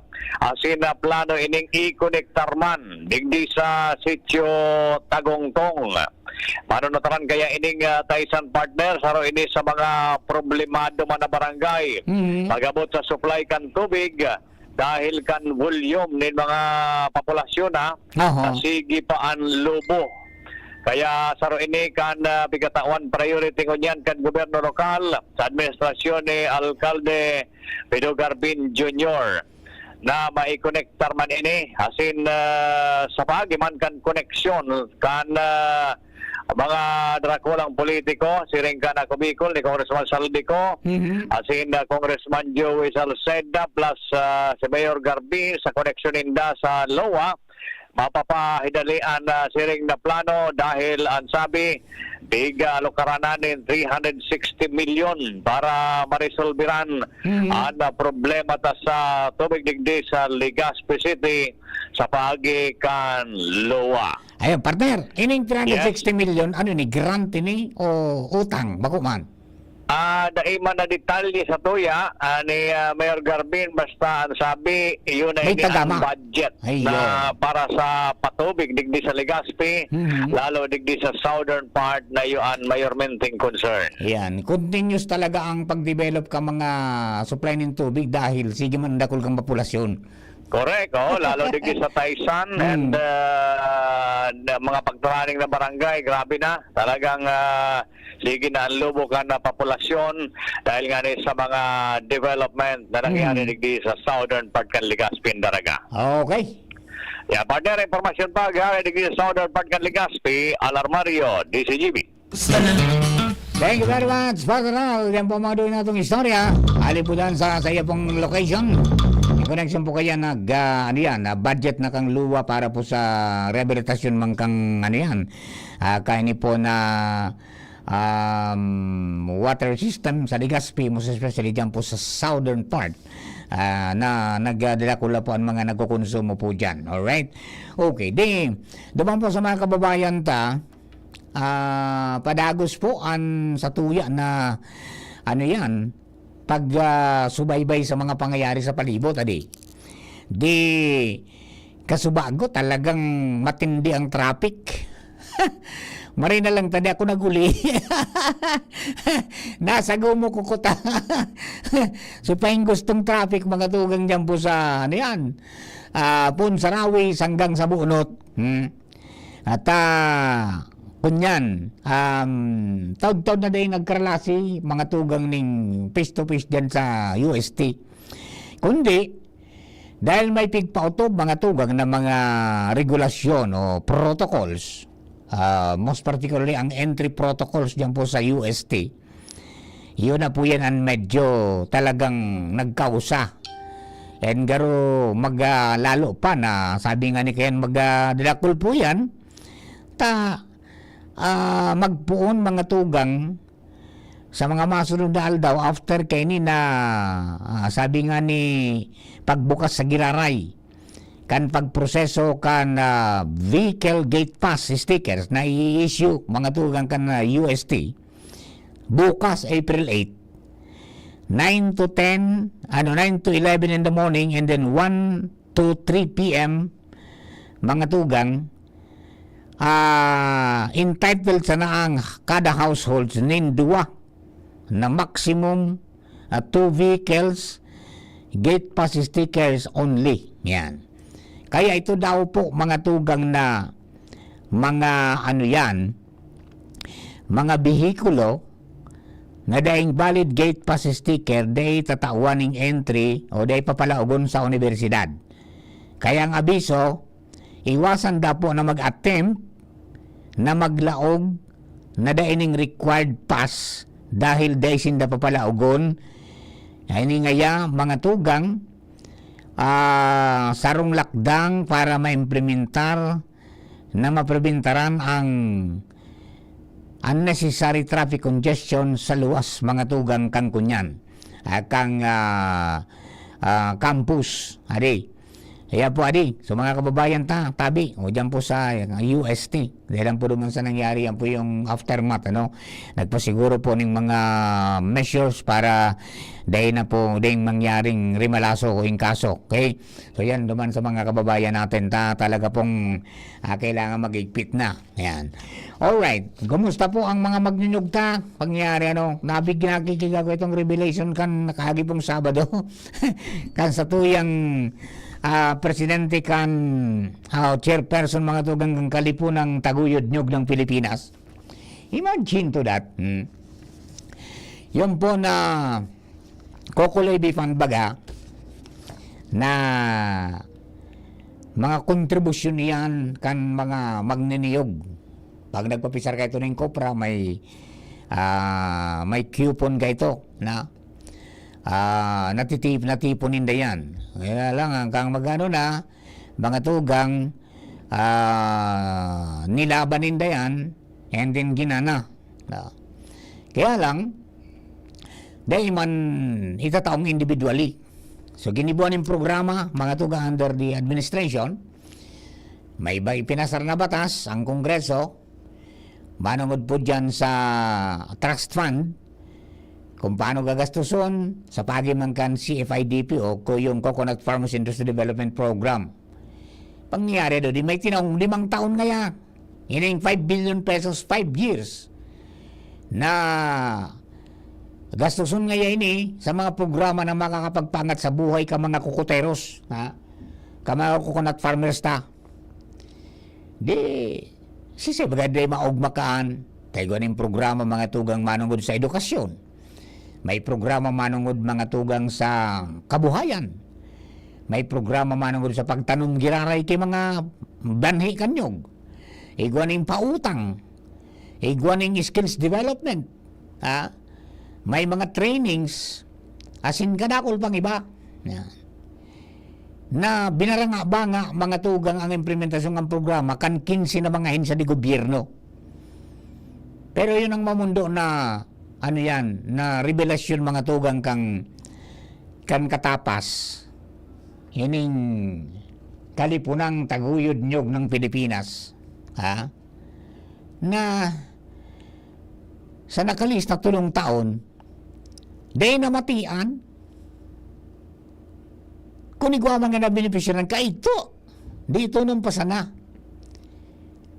asin na plano ining ikonektar man digdi sa sitio Tagongtong. Manunutaran kaya ining, ah, Taysan, partner, saro ini sa mga problemado man na barangay. Mhm. Pag-abot sa supply kan tubig, dahil kan volume nin mga populasyon, ha, Aha. na sige pa an lubo. Kaya saro ini kan, ah, pigkatawan priority ngunyan kan gobyerno lokal sa administrasyon ni Alkalde Pido Garbin Junior na maikonektar man ini asin, ah, sa paagi man kan koneksyon kan, ah, mga drakulang politiko, siring kan Ako Bicol ni Congressman Saldico, Mhm. asin, ah, Congressman Joey Salceda plus, ah, si Mayor Garbin sa koneksyon ninda sa lowa, mapapahidali an, ah, siring na plano dahil an sabi, tig-, ah, alokaranan nin three hundred sixty million para maresolberan Mhm. an, ah, problema ta sa tubig digdi sa Legazpi City sa paagi kan lowa. Ayun, partner, ining three hundred sixty million, ano ni, grant ini o utang? Bako man? Ah, dai man na detalye sa tuya, ah, ni, ah, Mayor Garbin, basta ang sabi, iyon ay May ini ang tagama. budget Ayun. na para sa patubig digdi sa Legazpi, Mhm. lalo digdi sa southern part na iyo an mayormenteng concern. Yan, continuous talaga ang pag-develop ka mga supply ng tubig dahil sige man dakul kang populasyon. Correct, oh, lalo digdi sa Taysan Hmm. and, ah, na mga pagtaraning na barangay, grabe na. Talagang, ah, sige na ang lubo kan, ah, populasyon dahil nga ni sa mga development na nangyari Hmm. digdi sa southern part kan Legazpi and Daraga. Okay. Yeah, partner, impormasyon pa, gaya digdi sa southern part kan Legazpi, Al Armario, D C G B. Thank you very much, Partner Al. Yan po mga duwing natong istorya. Ali po dyan sa, sa iyo pong location. In connection po kaya nag, ah, ano yan, ah, budget na kang luwa para po sa rehabilitasyon man kang, ano yan, ah, kaini po na, um, water system sa Legazpi, most especially dyan po sa southern part, ah, na nagdadakula po ang mga nagkukonsumo po dyan. Alright? Okay, di, duman po sa mga kababayan ta, ah, padagos po an satuya na, ano yan, pag, ah, subaybay sa mga pangyayari sa palibot, adi. Di, kasubago, talagang matindi ang traffic. Maray na lang tadi ako naguli. Nasa gumo ko kuta. So, paing gustong traffic, mga tugang dyan po sa, ano yan, ah, Ponsarawi hanggang sa Bunot. Hmm. At, ah, Kunyan, um, taud-taud na dai nagkaralasi mga tugang ning face to face diyan sa U S T. Kundi, dahil may pigpautob mga tugang na mga regulasyon o protocols, ah, most particularly ang entry protocols diyan po sa U S T, yun na po yan ang medyo talagang nagkausa. And garo mag, ah, lalo pa na sabi nga ni Ken, mag, ah, dadakul po yan. Ta, ah, magpoon mga tugang sa mga masunod na aldaw after kaini na, ah, sabi nga ni pagbukas sa giraray kan pagproseso kan, ah, vehicle gate pass stickers na i-issue mga tugang kan, ah, U S T bukas, April eight, nine to ten, ano, nine to eleven in the morning, and then one to three p m, mga tugang, ah, entitled sana ang kada household nin duwa na maximum, ah, two vehicles, gate pass stickers only. Yan. Kaya ito daw po, mga tugang, na mga ano yan, mga behikulo na daing valid gate pass sticker, dai tatawan ning entry o dai papalaogon sa unibersidad. Kaya ang abiso, iwasan daw po na mag-attempt na maglaog na dai ning required pass dahil dai sinda papalaogon. Ay, ini ngaya, mga tugang, ah, sarong lakdang para maimplementar na mapribentaran ang unnecessary traffic congestion sa luwas mga tugang kan kunyan, ah, kang, ah, ah, campus, adi. Kaya po, adi, so mga kababayan ta, tabi, o diyan po sa, ah, U S T, dahil ang pudungan sa nangyari, yan po yung aftermath, ano, nagpasiguro po ning mga measures para dahil na po ding mangyaring rimalaso o inkaso, okay? So yan, duman sa mga kababayan natin, ta, talaga pong, ah, kailangan magigpit na. Ayan. Alright. Kumusta po ang mga magnyunyugta? Pangyari, ano, nabig-, nakikiga ko itong revelation kan nakaagi pong Sabado. Kan sa tuyang, ah, presidente kan, ah, chairperson, mga tugang, kan Kalipunang Taguyod Nyog ng Pilipinas. Imagine to that. Hmm. Yun po na Coco Levy Fund baga na mga kontribusyon iyan kan mga magniniyog. Pag nagpapisar kaito ning kopra, may, ah, may coupon kaito na, ah, natitip-, natipon ninda yan. Kaya lang, ang kang magano na, mga tugang, ah, nilaban ninda yan, and then ginana. Ah. Kaya lang, dai man itataong individually. So, ginibuan ning programa, mga tugang, under the administration. May iba ipinasar na batas ang Kongreso, manungod po dyan sa trust fund, kung paano gagastuson sa paagi man kan C F I D P o ko yung Coconut Farmers Industry Development Program. Pangyayari do, di may tinaong limang taon ngaya. Ining five billion pesos, five years, na gastuson ngaya ini sa mga programa na makakapagpaangat sa buhay ka mga kukuteros, ha? Ka mga coconut farmers ta. Di, sisay baga di maogma kaan? Kay ganing programa mga tugang manungod sa edukasyon. May programa manungod mga tugang sa kabuhayan. May programa manungod sa pagtanom giraray kay mga banhi kanyog. Igwa ning pautang. Igwa ning skills development. Ha? May mga trainings. Asin kadakol pang iba. Yan. Na binaranga-banga mga tugang ang implementasyon ng programa kan kinse na mga ahensya de gobyerno. Pero yun ang mamundo na, ano yan, na revelasyon mga tugang kang, kan katapas. Ining Kalipunang Taguyod Nyog ng Pilipinas. Ha? Na sa nakalista tulong taon, dai namatian. Kung igwa man nga nabenepisyaran, kaito, di ito nung pasana.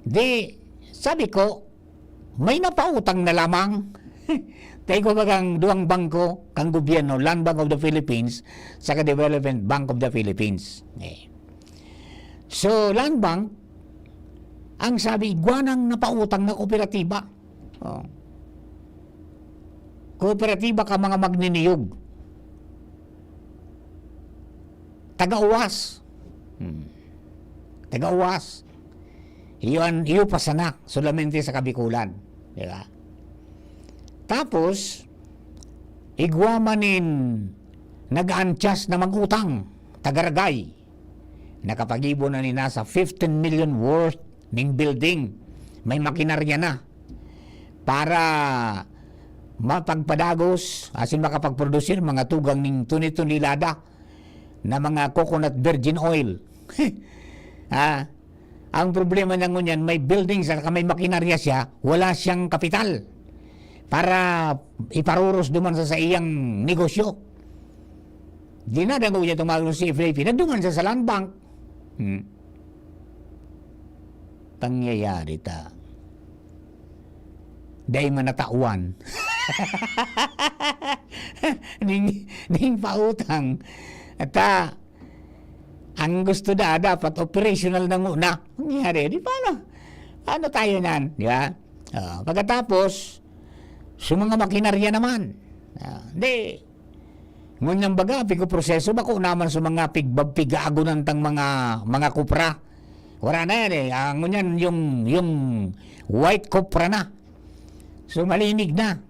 Di, sabi ko, may napautang na lamang. Kay kumbagang duwang bangko kang gobyerno, Land Bank of the Philippines, saka Development Bank of the Philippines. Eh. So, Land Bank, Ang sabi, igwa nang napautang na kooperatiba. Oh. Kooperatiba ka mga magniniyog. Taga-uwas. Hmm. Taga-uwas. Iyon, iyo pa sana, solamente sa Kabikulan. Di ba? Tapos, igwa man nin nag-aantyas na mag-utang, taga-Ragay. Nakapagibo na ni nasa fifteen million worth ning building. May makinarya na para mapagpadagos, asin makapagprodusir mga tugang ning tuni-tunilada na mga coconut virgin oil. Ah, ang problema niya ngunyan, may building siya, saka may makinarya siya, wala siyang kapital para iparuros duman sa, sa iyang negosyo. Dinadangog niya itong mga C F A P, na duman siya sa Land Bank. Hmm. Pangyayari ta. Dai man natawan. ning, ning pautang. At, ah, ang gusto na, dapat operational na muna. Nangyari, di paano? Ano tayo nan? Di ba? Ah, pagkatapos, sa mga makinarya naman. Ah, di, ngunyan baga, pigproseso, bako naman sa mga pig-, pig-aagunan tang mga, mga kupra. Wala na yan eh. Ah, ngunyan yung, yung white copra na. So, malinig na.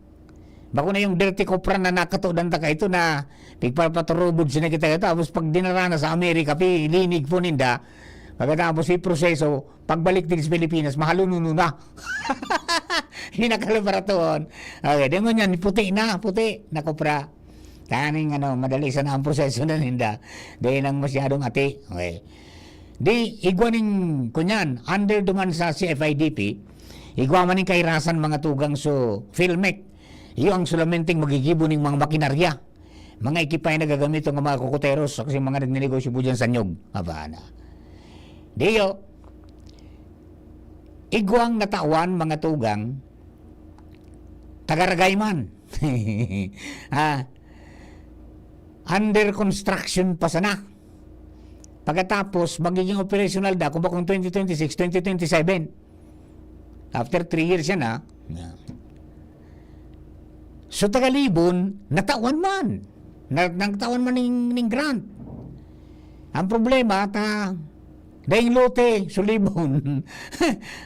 Bako na yung dirty copra na nakatodan ta kaito na pigpapaturubod sina kita kaito. Tapos pag dinara na sa Amerika, pi-, linig po ninda. Pagkatapos, iproseso, pagbalik din sa Pilipinas, mahalununo na. Yung nakalabaratoon. Okay, di ngunyan, puti na, puti na kopra. Taning ano, madali sana ang proseso na ninda. Dahil lang masyadong ati. Okay. Di, igwa ning, kunyan, under duman sa C F I D P, igwa man ning kairasan mga tugang so, Filmec. Iyo ang solamenting magigibo ning mga makinarya. Mga ekipay na gagamit ng mga kokoteros, kasi mga nagnenegosyo po dyan sa nyog. Aba na. Diyo, igwang natawan, mga tugang, taga-Ragay man. Ah, under construction pa sana. Pagkatapos, magiging operational da, kung bakong twenty twenty-six, twenty twenty-seven. After three years yan, ha? Yeah. So, taga Libon, natawan man. Na, natawan man ning, ning grant. Ang problema, ta, daing lote, sulibon.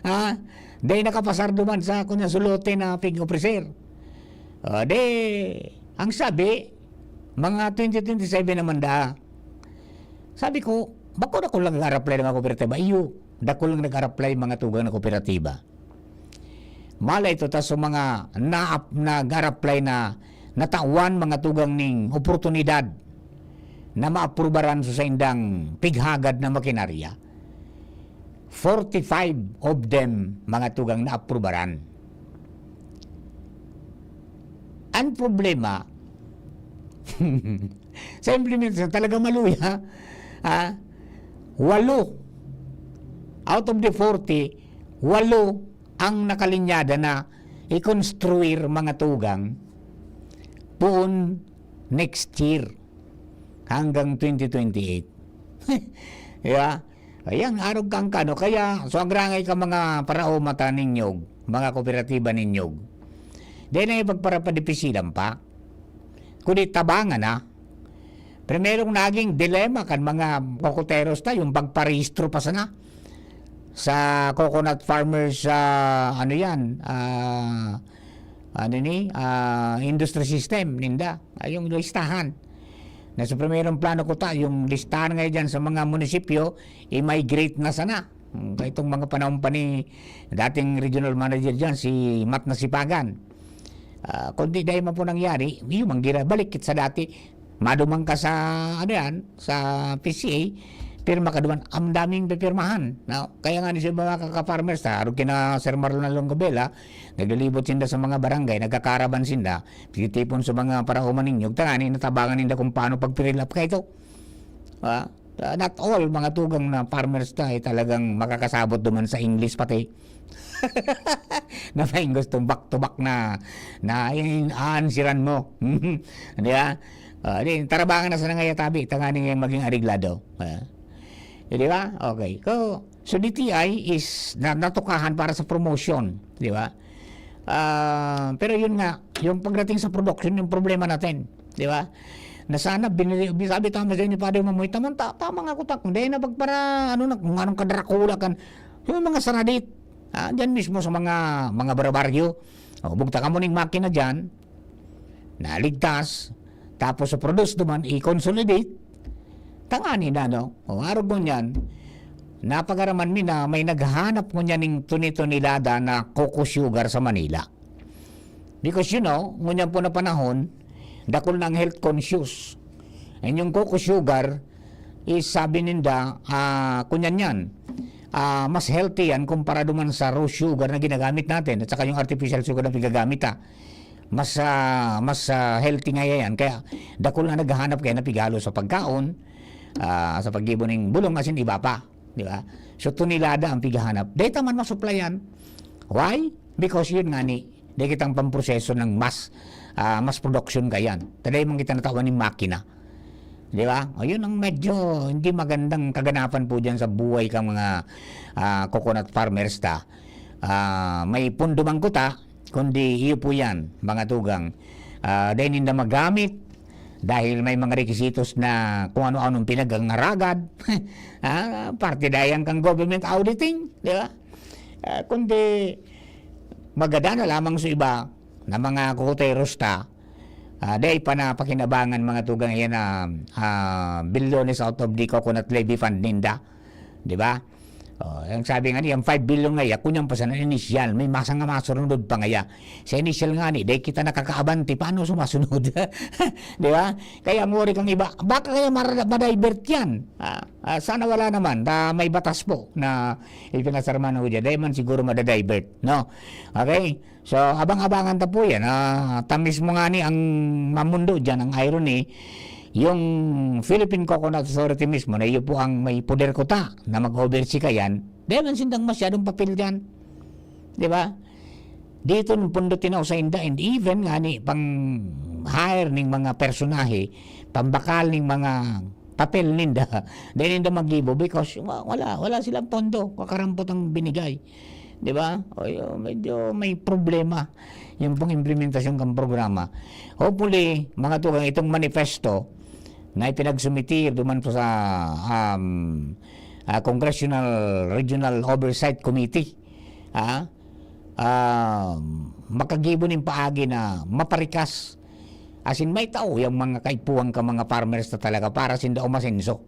Ha? Daing nakapasar duman sa, kunya, su lote na pig-ofrecer. Ah, de, ang sabi, mga twenty twenty-seven naman da. Sabi ko, "Bako dakul lang nag-a-apply na mga kooperatiba." Iyo, dakul lang nag-a-apply mga tugang na kooperatiba. Malay to ta sa mga naap-, nag-a-apply na natawan mga tugang ning oportunidad na maaprubaran sa saindang pighagad na makinarya. Forty-five of them, mga tugang, naaprubaran. Ang problema, sa implementasyon, talaga maluya. Ah, walo. Out of the forty, walo ang nakalinyada na i-construir mga tugang poon next year hanggang twenty twenty-eight. Di ba? Ayan, arog kang kano. Kaya, so agrangay ka mga paraoma ta ninyog, mga kooperatiba ninyog. Dahil na ipagparapadipisilan pa. Kundi tabangan na. Primerong naging dilema kan mga kokoteros ta, yung pagparehistro pa sana sa coconut farmers, ah, ano yan, ah, ano ni, ah, industry system ninda, ay yung listahan. Na sa primerong plano ko ta, yung listahan ngayon dyan sa mga munisipyo, i-migrate na sana. Hmm, itong mga panahon pa ni dating regional manager dyan, si Matt Nasipagan. Ah, kundi dahil man po nangyari, yung manggira, balik kit sa dati, maduman ka sa, ano yan, sa P C A, pirma ka duman, ang daming pipirmahan. No? Kaya nga ni sa mga kaka-farmers, ta, arog kina Sir Marlon Alongabela, naglalibot sinda sa mga barangay, nagkakaraban sinda, titipon sa mga parahuman ninyo, tangani, natabangan ninda kung paano pag-fill up kaito. Ah, not all mga tugang na farmers ta ay talagang makakasabot duman sa English pati. Na may gustong back to back na, na in-, aansiran mo. Di ba? Ah, di, tarabangan na sana ngaya tabi, tanganing yang maging areglado. Ah. Eh, di ba? Okay. So, so D T I is na, natukahan para sa promotion, di ba? Ah, pero yun nga, yung pagdating sa production, yung problema natin, di ba? Na sana, binili, sabi tama sa'yo ni Padre Mamoy, tama, ta, tama nga kutak, hindi na pagpara, ano na, kung anong kadrakula kan, yung mga saradit, ah, dyan mismo sa mga, mga barbaryo, o, bugta ka mo ning makina dyan, naligtas, tapos sa produce naman, i-consolidate, tangani na, no? O, arog mo niyan, napagaraman mi na may naghahanap ko niya ning tuni-tunilada na coco sugar sa Manila. Because, you know, ngunyan po na panahon, dakul na ang health conscious. And yung coco sugar is, sabi ninda, ah, kunyan yan, ah, mas healthy yan kumpara duman sa raw sugar na ginagamit natin at saka yung artificial sugar na pigagamit, ah. Mas, ah, mas, ah, healthy nga yan. Kaya dakul na naghahanap kaya na pigalo sa pagkaon, ah, sa paggibo ning bulong asin iba pa, di ba? So, tunilada ang pighahanap. Data man masuplayan. Why? Because yun nga ni, di kitang pamproseso ng mas, ah, mas production kayan. Taday man kita natawan ng makina. Di ba? O, yun ang medyo hindi magandang kaganapan po dyan sa buhay ka mga, ah, coconut farmers ta. Ah, may pundo man kuta, kundi iyo po yan, mga tugang. Ah, dahil ninda magamit, dahil may mga requisitos na kung ano-anong pinaghangaragad. Ah, parte dayan kang government auditing, di ba? Ah, kundi magada na lamang sa iba na mga kukuteros ta, ah, dai pa napakinabangan mga tugang iyan na, ah, bilyones out of the coconut levy fund ninda. Di ba? Oh, ang sabi nga niya, ang five billion nga iya, kunyan pa sana initial, may masa nga masunod pa nga iya. Sa initial nga ni, dai kita nakakaabante, paano sumasunod? Di ba? Kaya ang worry kang iba, baka kaya mara-, ma-divert yan. Ah, ah, sana wala naman, ah, may batas po na ipinasarman ho dyan. Dai man siguro madadivert, no? Okay? So, abang-abangan ta po yan. Ah, ta mismo nga ni ang mamundo dyan, ang irony, yung Philippine Coconut Authority mismo, na iyo po ang may poder kuta na mag-oversee ka yan, dai man sindang masyadong papel dyan. Di ba? Dito ng pondo tinao sa inda, and even nga ni pang hire ning mga personahe, pambakal ning mga papel ninda, dai ninda magibo because wa-, wala, wala silang pondo, kakarampot ang binigay. Di ba? O, yun, medyo may problema yung pang-implementasyon kang programa. Hopefully, mga tugang, itong manifesto na ipinagsumitir duman po sa, um, ah, Congressional Regional Oversight Committee, ah, ah, makagibo nin paagi na maparikas. As in, may tao yung mga kaipuhan ka mga farmers na talaga para sinda umasenso.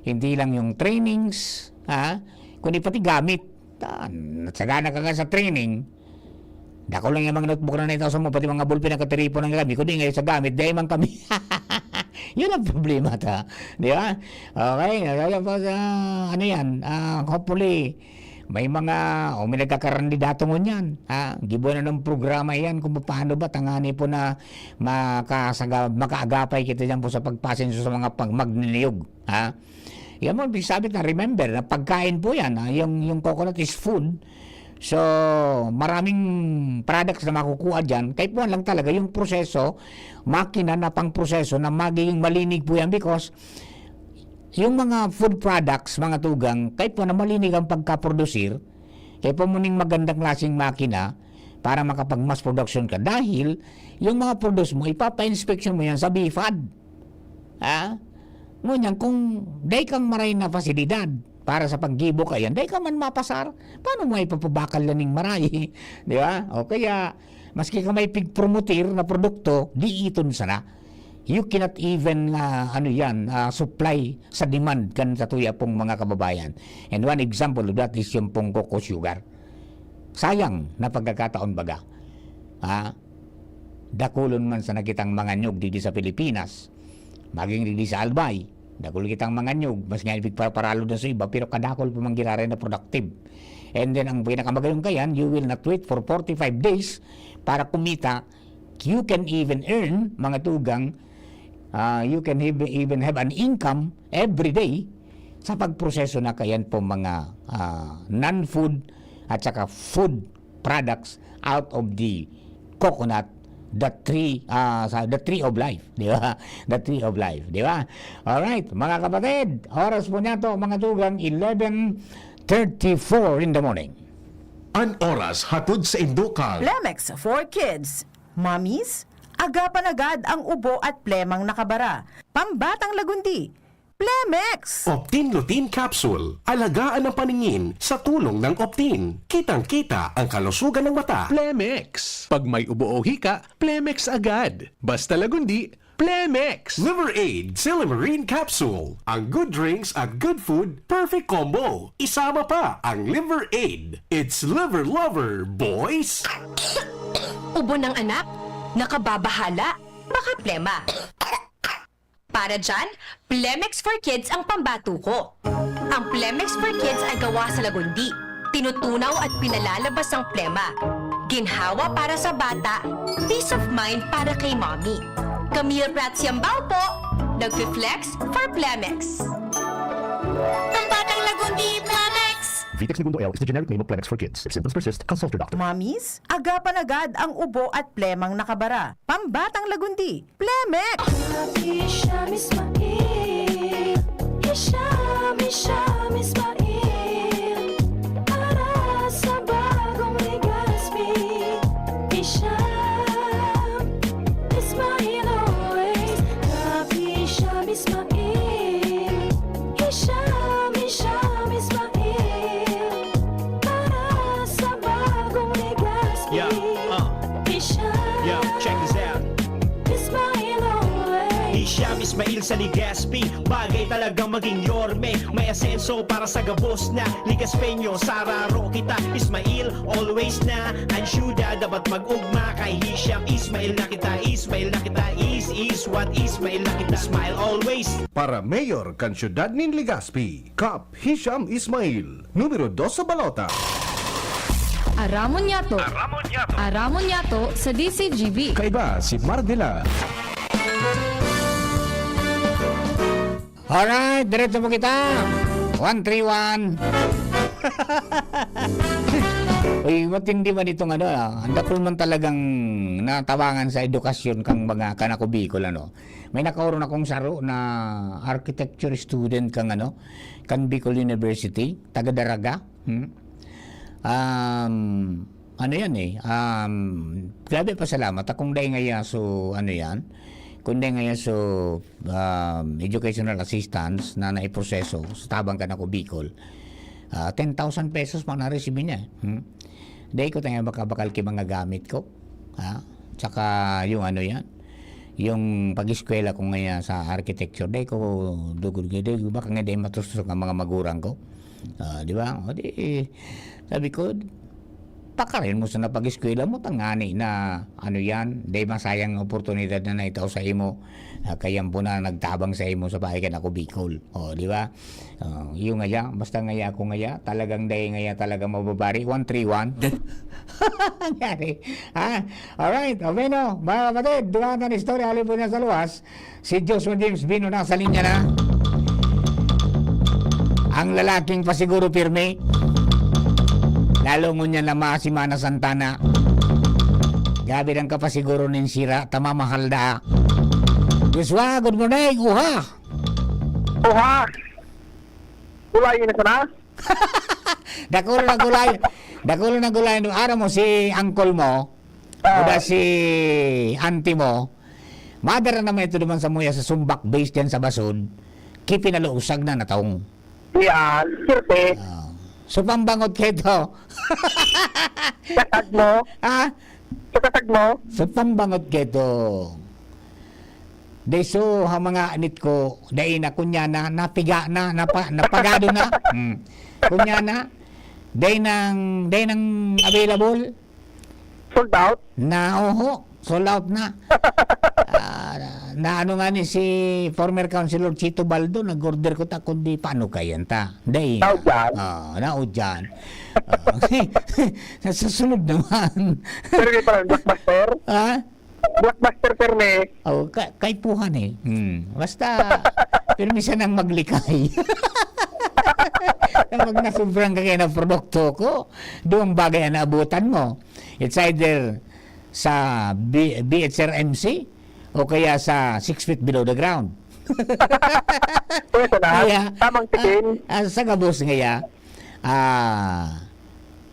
Hindi lang yung trainings, ha? Kundi pati gamit. Ta-, nagsagana ka nga sa training, dako lang yung mga notebook na naitaw sa mo, pati mga ballpen nakatiripon ang gamit. Kundi ngayon sa gamit, dahil man kami. Yun ang problema ta. Di ba? Okay, kaya po sa, ano yan, ah, hopefully, may mga, o may nagkakarandidato ngunyan, ha? Gibuan na ng programa yan kung paano ba tangani po na makasaga-, makaagapay kita dyan po sa pagpasenso sa mga pag-, magniniyog, ha? Yan mo, sabi na, remember na pagkain po yan, ha? Yung, yung coconut is food. So, maraming products na makukuha dyan. Kaipuhan lang talaga yung proseso, makina na pang proseso na magiging malinig po yan because yung mga food products, mga tugang, kaipuhan na malinig ang pagkaprodusir, kaipuhan mo ning magandang klaseng makina para makapag-mass production ka. Dahil yung mga produce mo, ipapa-inspection mo yan sa BFAD. Ha? Ngunyan, kung dai kang maray na pasilidad para sa paggibo ka yan, dai ka man mapasar, paano mo ipapabakal na ning maray? Di ba? O kaya, maski ka may pigpromotir na produkto, di iton sana. You cannot even, ah, ano yan, ah, supply sa demand kan sa tuya pong mga kababayan. And one example of that is yung pong coco sugar. Sayang na pagkakataon baga. Ha? Dakulon man sana kitang manganyog digdi sa Pilipinas, maging digdi sa Albay, dakul kitang manganyog, mas nga ipigpaparalo na sa iba, pero kadakol pa man giraray na productive. And then, ang pinakamagayon kayan, you will not wait for forty-five days para kumita. You can even earn, mga tugang, ah, you can have, even have an income every day sa pagproseso na kayan po mga, ah, non-food at saka food products out of the coconut the tree, ah, sa the tree of life, di ba? The tree of life, di ba? Alright, mga kapatid, oras po niya to, mga tugang, eleven thirty-four in the morning. An oras hatod sa Indokal. Plemex for Kids. Mommies, agapan agad ang ubo at plemang nakabara. Pambatang Lagundi, Plemex! Optin Lutein Capsule. Alagaan ang paningin sa tulong ng Optin. Kitang-kita ang kalusugan ng mata. Plemex. Pag may ubo o hika, Plemex agad. Basta Lagundi, Plemex! Liver Aid Silymarin Capsule. Ang good drinks at good food, perfect combo. Isama pa ang Liver Aid. It's Liver Lover, boys! Ubo ng anak? Nakababahala? Baka plema. Para dyan, Plemex for Kids ang pambato ko. Ang Plemex for Kids ay gawa sa Lagundi. Tinutunaw at pinalalabas ang plema. Ginhawa para sa bata, peace of mind para kay mommy. Camille Prats Yambao po, nagfi-flex for Plemex. Pambatang Lagundi, Plemex! Vitex Negundo L is the generic name of Plemex for kids. If symptoms persist, consult your doctor. Mommies, agapan agad ang ubo at plemang nakabara. Pambatang Lagundi, Plemex! Grabe siya, Miss Mail. Hisham, Hisham, Miss Mail. Para sa bagong Legazpi. Hisham, Miss Mail always. Grabe siya, Miss Mail. Hisham, Hisham, Miss Mail. Para sa bagong Legazpi. Yeah, uh. Hisham. Yeah, check this out. Ismael always. Hisham Ismail sa Legazpi. Bagay talagang maging yorme. May asenso para sa gabos na Legazpeño. Sararo kita, Ismail always na. Ang syudad dapat mag-ugma kay Hisham Ismail na kita. Ismail na kita. Is, is what Ismail na kita. Smile always. Para mayor kan syudad nin Legazpi, Kap Hisham Ismail, numero dos sa balota. Aramon niyato. Aramon niyato. Aramon niyato sa D C G B. Kaiba si Mardela. Alright, diretso po kita. One three one. Uy, matindi man itong ano, ah. Ang dakul man talagang natabangan sa edukasyon kang mga kanako Bicol, ano. May nakaoron akong saro na architecture student kang ano, kan Bicol University, taga Daraga. Hmm? Um, ano yan eh, um, grabe pasalamat akong dai ngaya so, ano yan, kung dai ngaya so, um, educational assistance na naiproseso sa tabang kanako Bicol. Ah, ten thousand pesos pa na-receive niya. Hmm? Dai ko tayo makabakal ki mga gamit ko. Ha? Tsaka yung ano yan, yung pag-eskwela ko ngayon sa architecture, dai ko dugod nga, dai, baka nga dai matustos ang mga magurang ko. Ah, di ba? O di, sabi ko, pakarin mo sa napag-eskwela mo, tangani na, ano yan, dai masayang oportunidad na naitao sa imo, ah, kayang po na nagtabang sa imo sa bahay kanako Bicol. O, di ba? Oh, yung ngaya, basta ngaya ako ngaya, talagang dai ngaya talaga mababari, one three one. Nangyari. Ha? Alright, o bueno, mga kapatid, duha na istorya, halin po niya sa luwas. Si Joshua James Bino nasa linya na. Ang lalaking pasiguro pirmi. Lalo ngunyan na mga Semana Santa na. Grabe lang kapasiguro nin sira, tamamahal da. Joshua, good morning. Uha! Uha! Gulay na sana? Dakul na gulay. Dakul na gulay. Aram mo, si uncle mo, Ah. o da si auntie mo, madara naman ito naman sa muya sa Sumbak base dyan sa Basud. Kipinaluusag na natong. Yan, sirte. Ah. So, pambangot keto. Kasag mo? Ha? So, kasag mo? So, pambangot keto. Dai so, ha mga anit ko, dai na, kunya na, napiga na, napa-, napagado na. Hmm. Kunya na, dai nang, dai nang available. Sold out? Na, oho, sold out na. Ah, na ano nga ni si former Councilor Chito Baldo, nag-order ko ta, kundi paano kayan ta? Dai na. Tao dyan? Ah, nao dyan. Ah, sa susunod naman. Pero di pa lang, blockbuster? Ha? Blockbuster, perme. Oh, ka-, kaipuhan eh. Hmm. Basta, pirmi sanang maglikay. Kapag nasobrang ka kaya ng produkto ko, duwang bagay ang naabutan mo. It's either sa B-, B H R M C o kaya sa six feet below the ground. Pwede na. Kaya, Tamang tikim. Ah, ah, sa gabos ngaya, ah,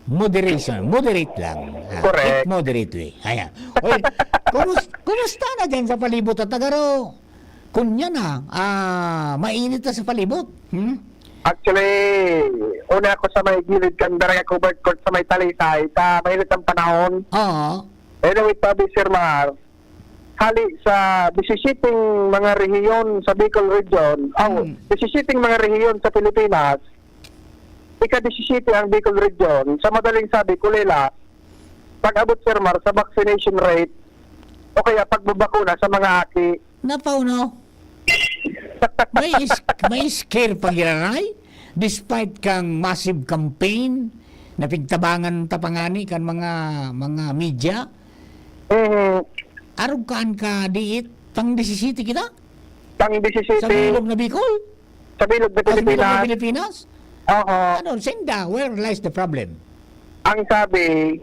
moderation, moderate lang. Ah, Correct. Moderate way. Ayan. Oy, kumus-, kumusta na dyan sa palibot at Tagaro? Kunya na, ah, mainit na sa palibot. Hmm? Actually, una ako sa may gilid kan Barangay Covered Court sa may Talisay, ta mainit ang panahon. Oo. Anyway, Pabi Sir Mar, hali sa disisiteng mga rehiyon sa Bicol Region, aw, Hmm. disisiteng mga rehiyon sa Pilipinas, ika-disisite ang Bicol Region, sa madaling sabi, kulela, pag-abot, Sir Mar, sa vaccination rate o kaya pagbabakuna sa mga aki. Napaw, no? May is-, may scare pa giraray, despite kang massive campaign na pigtabangan ta pa ngani kan mga, mga media. Mhm. Arog kaan ka diit, pang disisiti kita? Pang Sa disisite bilog na Bicol? sa bilog na O sa bilog na Pilipinas. Pilipinas? Oho. Ano, Senda, where lies the problem? Ang sabi,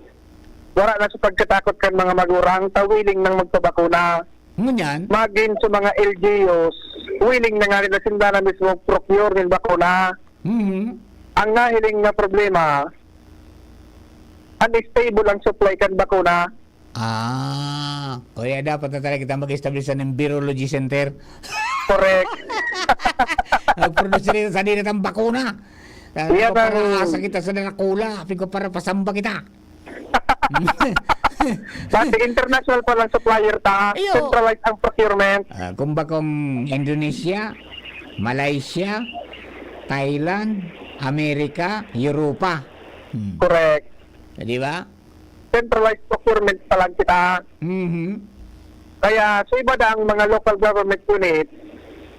wala na sa pagkatakot kan mga magurang, ta willing nang magpabakuna. Ngunyan, Magin sa mga L G Us, willing na nga nila sinda na mismo procure nin bakuna. mhm. Ang nahiling na problema, unstable ang supply kan bakuna. Ah, kaya dapat na talaga kita mag-establish ng virology center. Correct. Mag-produce rin sa dili tang bakuna. Yan ang- Para asa kita sa Dracula, apin ko para pasamba kita. Dati international pa lang supplier ta, Iyo. Centralized ang procurement. Ah, kung ba kung Indonesia, Malaysia, Thailand, Amerika, Europa. Hmm. Correct. Di ba? Centralized procurement pa lang kita. Mhm. Kaya sa iba daang mga local government unit,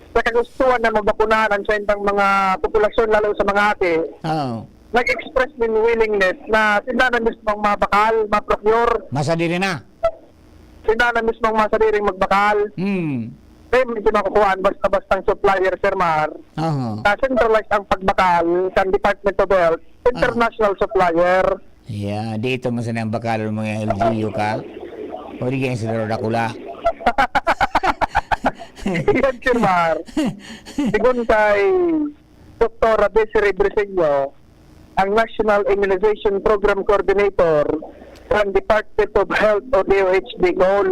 sa kagustuhan na mabakunahan ang saindang mga populasyon, lalo sa mga aki, Oo. nag-express nin willingness na sila na mismong mabakal, ma-procure, Masadiri na. Sila na mismong masadiring magbakal. Hmm. Kaya hindi makukuhaan basta-bastang supplier, Sir Mar. Aha. Sa centralized ang pagbakal kan Department of Health, international supplier. Yeah, dito mo sana ang bakal ng mga L G U ka. O di kaya sa Dakula. Yan, Sir Mar. Sigun kay Doktora Desiree Briseño, ang National Immunization Program Coordinator kan Department of Health o D O H Bicol,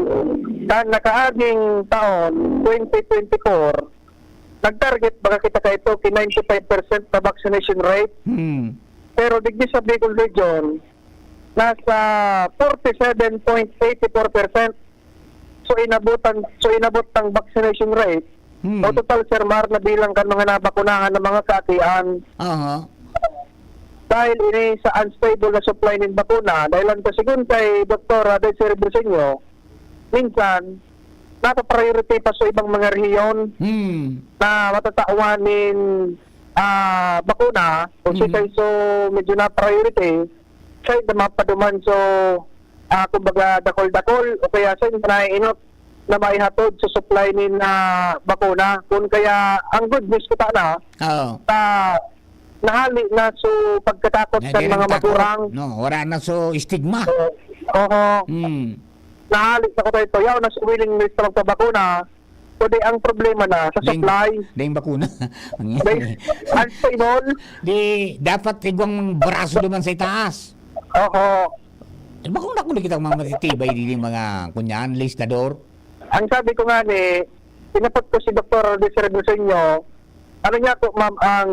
kan nakaaging taon, twenty twenty-four, nag-target baga kita kaito ki ninety-five percent na vaccination rate. Hmm. Pero digdi sa Bicol Region, nasa forty-seven point eighty-four percent. So, inabutan, so, inabot ang vaccination rate. Hmm. O total, Sir Mar, na bilang kan mga nabakunahan ng mga kaakian. Aha. Dahil ini sa unstable na supply nin bakuna, dahil ang kasigun kay Doktora Desiree Briseño, minsan, napapriority pa sa ibang mga rehiyon Hmm. na matatawan nin, ah, bakuna, o Mhm. siya so medyo na priority, siya na mapaduman so, ah, kumbaga, dakol-dakol, o kaya siya na inot na maihatod sa supply nin, ah, bakuna. Kung kaya, ang good news kita na, Oo. sa nahali na so pagkatakot Na sa di mga nang takot. magurang. No, wala na so stigma. Oo. Oho. Hmm. Nahali na ko tayo, yaw na so willingness na magpabakuna. Kundi ang problema na sa Ding, supply. ding bakuna. Ang Dahil unstable. Di, dapat igwang braso naman sa itaas. Oho. Eh, bakuna ko na kita mga matitibay, di mga, kunyan, listador. Ang sabi ko nga ni, inapot ko si Doktor Desiree Briseño, ano niya po, ma'am, ang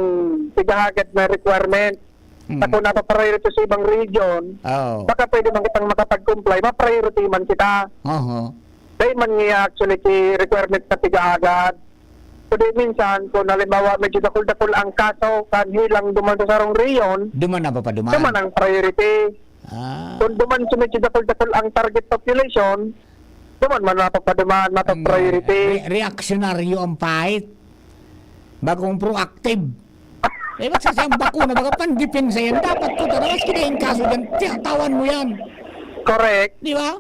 pigahagad na requirement Hmm. na kung napapriority sa ibang region, Oo. baka pwede man kitang makapag-comply, ma-priority man kita. Oho. Dahil man niya actually ki requirement na pigahagad. Kundi minsan, kung halimbawa medyo dakul-dakul ang kaso, kan hilang duman sa sarong region, Duman na papaduman. duman ang priority. Ah. Kung duman sa medyo dakul-dakul ang target population, duman man mapapaduman, Ang, mapapriority. re-, reaksyonaryo ang pahit. Bagong proactive. Eh, ba't sa siyang bakuna? Baga pandepensa yan. Dapat ko, tara, mas kinain kaso dyan. Tiyatawan mo yan. Correct. Di ba?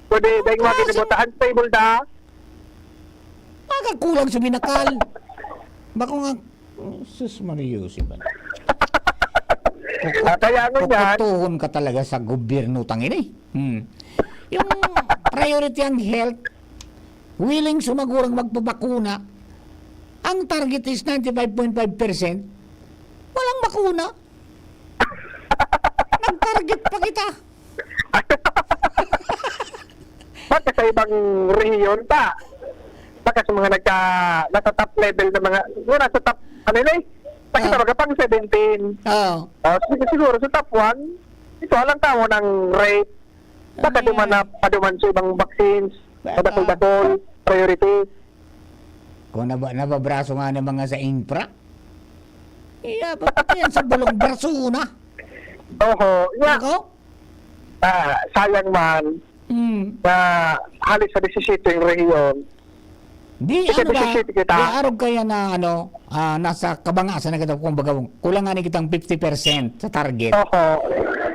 Pwede, dahil mga Kaso- kinibutaan, stable da. Magkakulang sa binakal. Bako nga, sus, Mario, si ba? Ah, kaya ano yan? Puputuhon ka talaga sa gobyerno, tangin eh. Hmm. Yung priority ang health, willing sumagurang magpabakuna, ang target is ninety-five point five percent, walang bakuna. Nag-target pa kita. Baka sa ibang rehiyon pa. Baka sa mga nagka, nasa top level na mga, siguro nasa top, ano yun eh? Basta Ah. Baga pang seventeen. Oh. Ah, sig- siguro sa top one, ito alang tao ng rate. Baka Ah. duman na paduman sa ibang vaccines, Baka. Padakol-dakol, priority. Kung naba, nababraso nga ng mga sa infra, iya, bakit yan sa bulong braso na? Oho, nga, Ako? ah, sayang man Hmm. na halos sa disisete yung rehiyon. Di, Kasi ano ba? disisete kita. Di, arog kaya na, ano, ah, nasa kabangasan na kita, kumbaga, kulang nga ni kitang fifty percent sa target. Oho.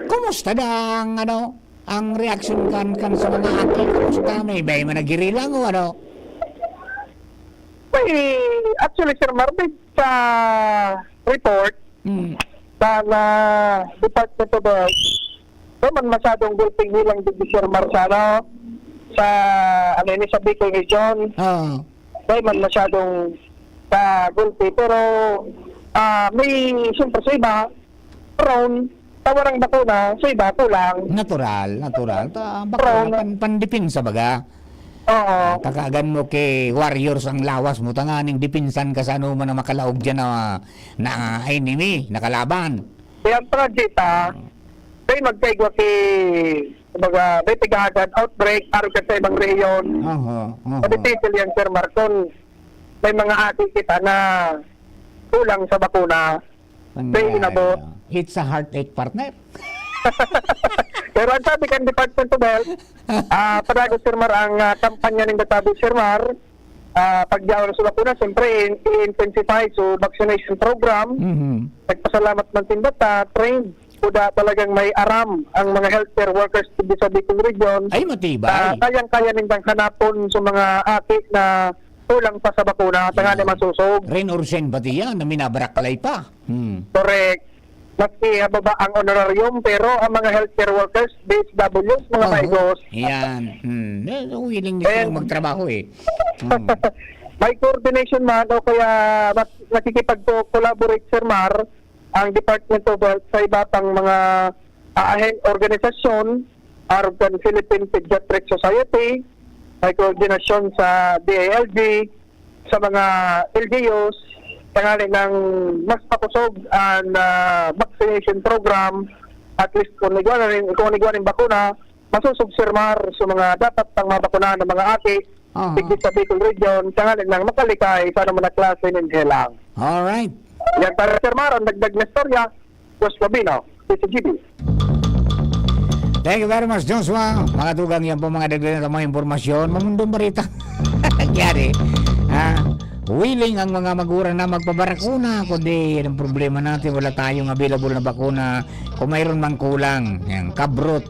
Kumusta na ang, ano, ang reaction kan, kan sa mga aki? Kumusta? May, may managiri lang o ano? May, actually, Sir Marvin, sa report, Hmm. sa na Department of Health, di man masyadong gulping hilang digdi, Sir Mar, sa, ano, sa, ano ini, sa Bicol Region. Oo. Di man masyadong sa gulpi, pero ah, may, siyempre, sa iba, prone, tawarang bakuna, sa iba, kulang. Natural, natural. Ta, Prone. Pan, pandepensa baga. Oo. Takagan mo kay warriors ang lawas mo, tanganing dipinsan ka sa ano man na makalaog dyan na, na enemy, na kalaban. Kaya ang tragedy, ah, may magkaigwa ki, kumbaga, may pigahagan, outbreak, arog ka sa ibang rehiyon. Oho, oho. Madipisil yan, Sir Marcon. May mga aki kita na kulang sa bakuna. Ang May inabot. It's a heartache, partner. Pero ang sabi kan Department of Health, ah, padagos, Sir Mar, ang ah, kampanya ng Databi, Sir Mar, ah, pagyaon sa bakuna, siyempre, i-, i-intensify so vaccination program. Mhm. Nagpasalamat man sinda ta trained, kuda talagang may aram ang mga healthcare workers digdi sa Bicol Region. Ay, matibay. Ah, kayang-kaya nindang hanapon sa mga aki na kulang pa sa bakuna, tangani Yeah. masusog. Rain or shine pati yan, na minabaraklay pa. Hmm. Correct. Maski hababa ang honorarium, pero ang mga healthcare workers, D S Ws, mga Oo. paigos. Yan. Hmm. Eh, willing na silang And- magtrabaho eh. Hmm. May coordination man o kaya mas nakikipag-collaborate, Sir Mar, ang Department of Health sa iba pang mga aahen organisasyon, arog kan Philippine Pediatric Society, may koordinasyon sa D I L G, sa mga L G Us, tanganing mas makusog ang ah, vaccination program, at least kung igwa na rin, kung igwa ning bakuna, masusog, Sir Mar, sa mga dapat pang mabakunahan ng mga aki, Aha. digdi sa Bicol Region, tanganing makalikay sa anumang klase nin helang. Alright. Yan para, Sir Mar, ang dagdag na istorya, Joshua Bino, D C G B. Thank you very much, Joshua. Mga tugang, yan po mga dagdag na mga impormasyon. Mamundong barita. Nangyari. Ah, willing ang mga magurang na magpabarakuna. Kundi, yan ang problema natin. Wala tayong available na bakuna. Kung mayroon mang kulang. Yan, kabrot.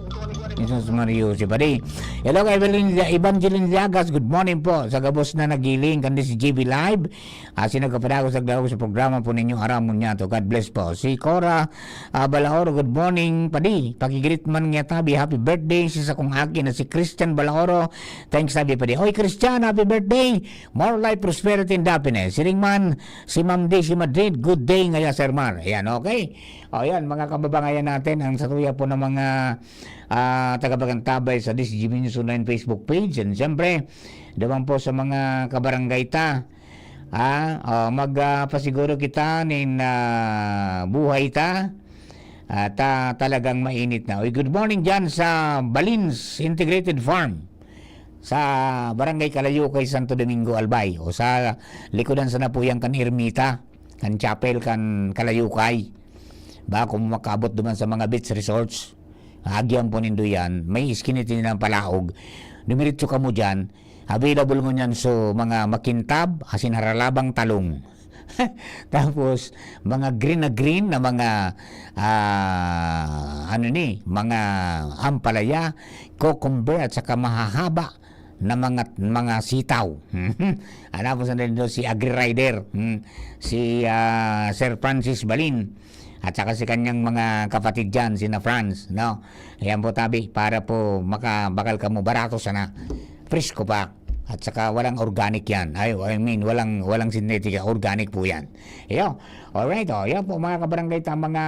Jesus Mario, si Padi. Hello, Evelyn, Evangeline Diagas. Good morning po. Sa gabos na nagiling, kandi si G B Live. Asin nagkapadagos, nagdagos sa programa po ninyo, Aram Mo Niya To. God bless po. Si Cora ah, Balaoro, good morning, Padi. Pakigreet man niya tabi, happy birthday, si sakong aki na si Christian Balaoro. Thanks, sabi, Padi. Oy, Christian, happy birthday. More life, prosperity, and happiness. Siring man, si Ma'am Daisy Madrid, good day ngaya, Sir Mar. Ayan, okay. O, yan, mga kababangayan natin, ang satuya po ng mga ah, tagapagantabay sa D C G B News Online Facebook page. And siyempre, naman po sa mga kabarangay ta, ah, ah, mag, ah, pasiguro kita nin ah, buhay ta. At ah, talagang mainit na. Uy, good morning dyan sa Balins Integrated Farm sa Barangay Kalayukay, Santo Domingo, Albay. O sa likodan sana po yan kan Ermita, kan Chapel, kan Kalayukay. Ba, kung makabot duman sa mga beach resorts, agyan po nindo yan. May iskinit nilang palaog. Dumiritso kamo dyan. Available ngunyan so mga makintab, asin haralabang talong. Tapos, mga green na green na mga, ah, ano ni, mga ampalaya, cucumber, at saka mahahaba na mga, mga sitaw. Ano po sa nandun, si Agri Rider, hmm, si ah, Sir Francis Balin. At saka si kanyang mga kapatid diyan, sina Franz, no? Ayan po, tabi, para po makabakal kamo, barato sana. Presko pa. At saka walang organic yan. Ay, I mean, walang, walang sintetika. Organic po yan. Iyo. Alright, oh. Yan po, mga kabarangay, ta, mga,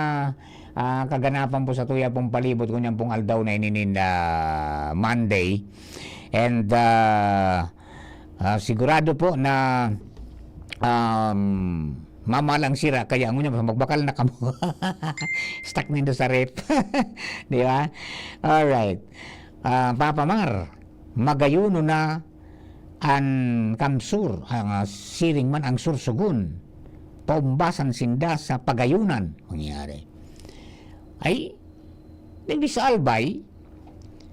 ah, kaganapan po sa tuya pong palibot, kunyan pong aldaw na ininin, ah, Monday. And, ah, ah, sigurado po na, um, mamalang sira, kaya ngunyan, magbakal na kamo. Stock nindo sa ref. Di ba? Alright. Ah, Papa Mar, magayuno na an Kamsur, ang, ah, siring man ang Sursugun. Paumbasan sinda sa pagayunan. Mangyari. Ay, digdi sa Albay,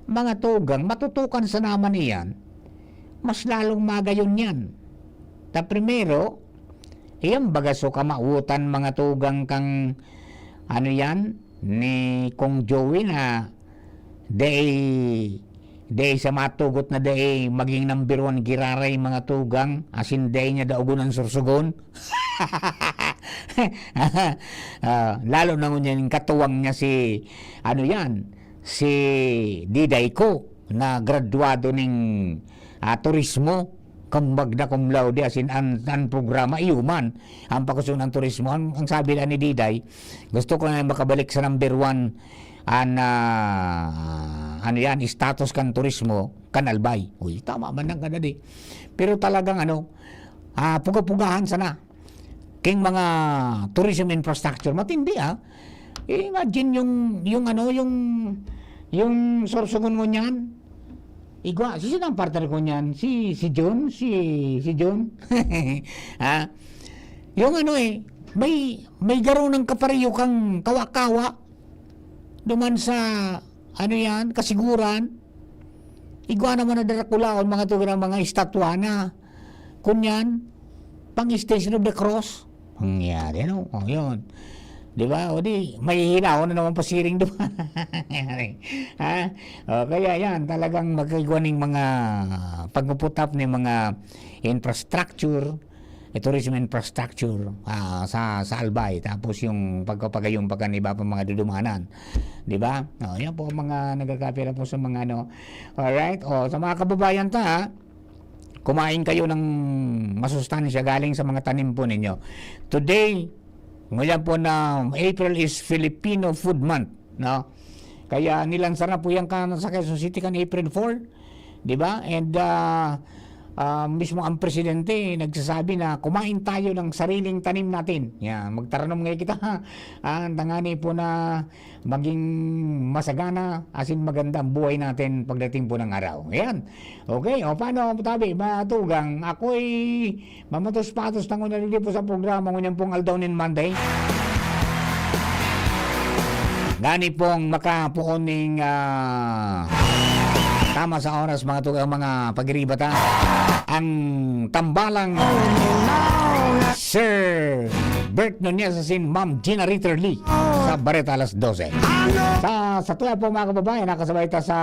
mga tugang, matutukan sa naman iyan, mas lalong magayon yan. Ta primero, iyan baga so kamawotan, mga tugang, kang, ano yan, ni Kong Joey na dai, dai sa matugot na dai maging number one giraray, mga tugang, asin dai niya daogon an Sursugun. Ah, lalo na ngunyan yung katuwang niya si, ano yan, si Diday Co, na graduado ning, ah, turismo, kung magna cum laude, asin an, an programa, iyo man, ang pagkusog ng turismo. Ang, ang sabi lang ni Diday, gusto ko na makabalik sa number one, an, ah, ano yan, status kan turismo, kan Albay. Uy, tama man lang kadadi. Pero talagang ano, ah, puga-pugahan sana. King mga tourism infrastructure, matindi, ah. Imagine yung, yung ano, yung, yung Sorsogon ngunyan. Igwa, si sino ang partner ko niyan? Si, si Jun? Si, si Jun? Ha? Yung ano eh, may, may garo ng kapareho kang kawa-kawa. Duman sa, ano yan, kasiguran. Igwa naman na darakulaon, mga tugang, mga estatwa na. Kunyan, pang Station of the Cross. Nangyari, ano? O, yun. Di ba? O di, mahihilahon na naman pasiring doon. Ha? O, kaya yan, talagang magkaigwa ning mga pagpuputap ng mga infrastructure, eh, tourism infrastructure, ah, sa, sa Albay. Tapos yung pagpapagayong pagkaniba pa mga dudumanan. Di ba? O, yan po ang mga nagkakapira po sa mga ano. Alright? O, sa mga kababayan ta, ha? Kumain kayo ng masustansya galing sa mga tanim po ninyo. Today, ngayon po na April is Filipino Food Month, no? Kaya nilansar na po yan kan, sa Quezon City kan April four, di ba? And, ah, ah, mismo ang presidente nagsasabi na kumain tayo ng sariling tanim natin. Yan, magtaranom ngayon kita. Ah, tangani po na maging masagana, asin maganda ang buhay natin pagdating po ng araw. Ayan. Okay, o paano, tabi, mga tugang? Ako'y mamatos-patos na ngunyan po sa programa ngunyan pong aldaw nin Monday. Ngani pong makapoon ning, ah, tama sa oras, mga tugang, mga pagiribata. Ang tambalang Sir Bert Nunez asin Ma'am Gina Ritter Lee sa Bareta alas dose. Sa, sa tuya po, mga kababayan, nakasabay ta sa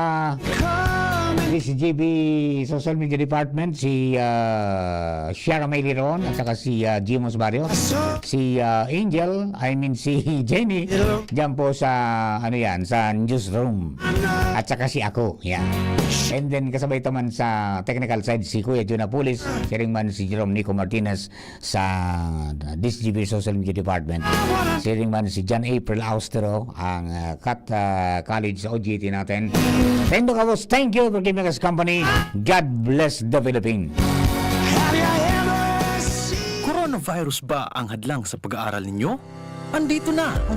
D C G B Social Media Department, si, ah, Shara May Liron at saka si, ah, Jimos Barrios, si, ah, Angel, I mean si Jenny, dyan po sa, ano yan, sa newsroom. At saka si ako, yan. And then kasabay ta man sa technical side si Kuya Jun Apulis, siring man si Jerome Nico Martinez sa D C G B Social Media Department. Siring man si John April Austero, ang, ah, Cat, ah, College sa O J T natin. Tendo Kawos, thank you for giving us company. God bless the Philippines. Coronavirus ba ang hadlang sa pag-aaral ninyo? Andito na ang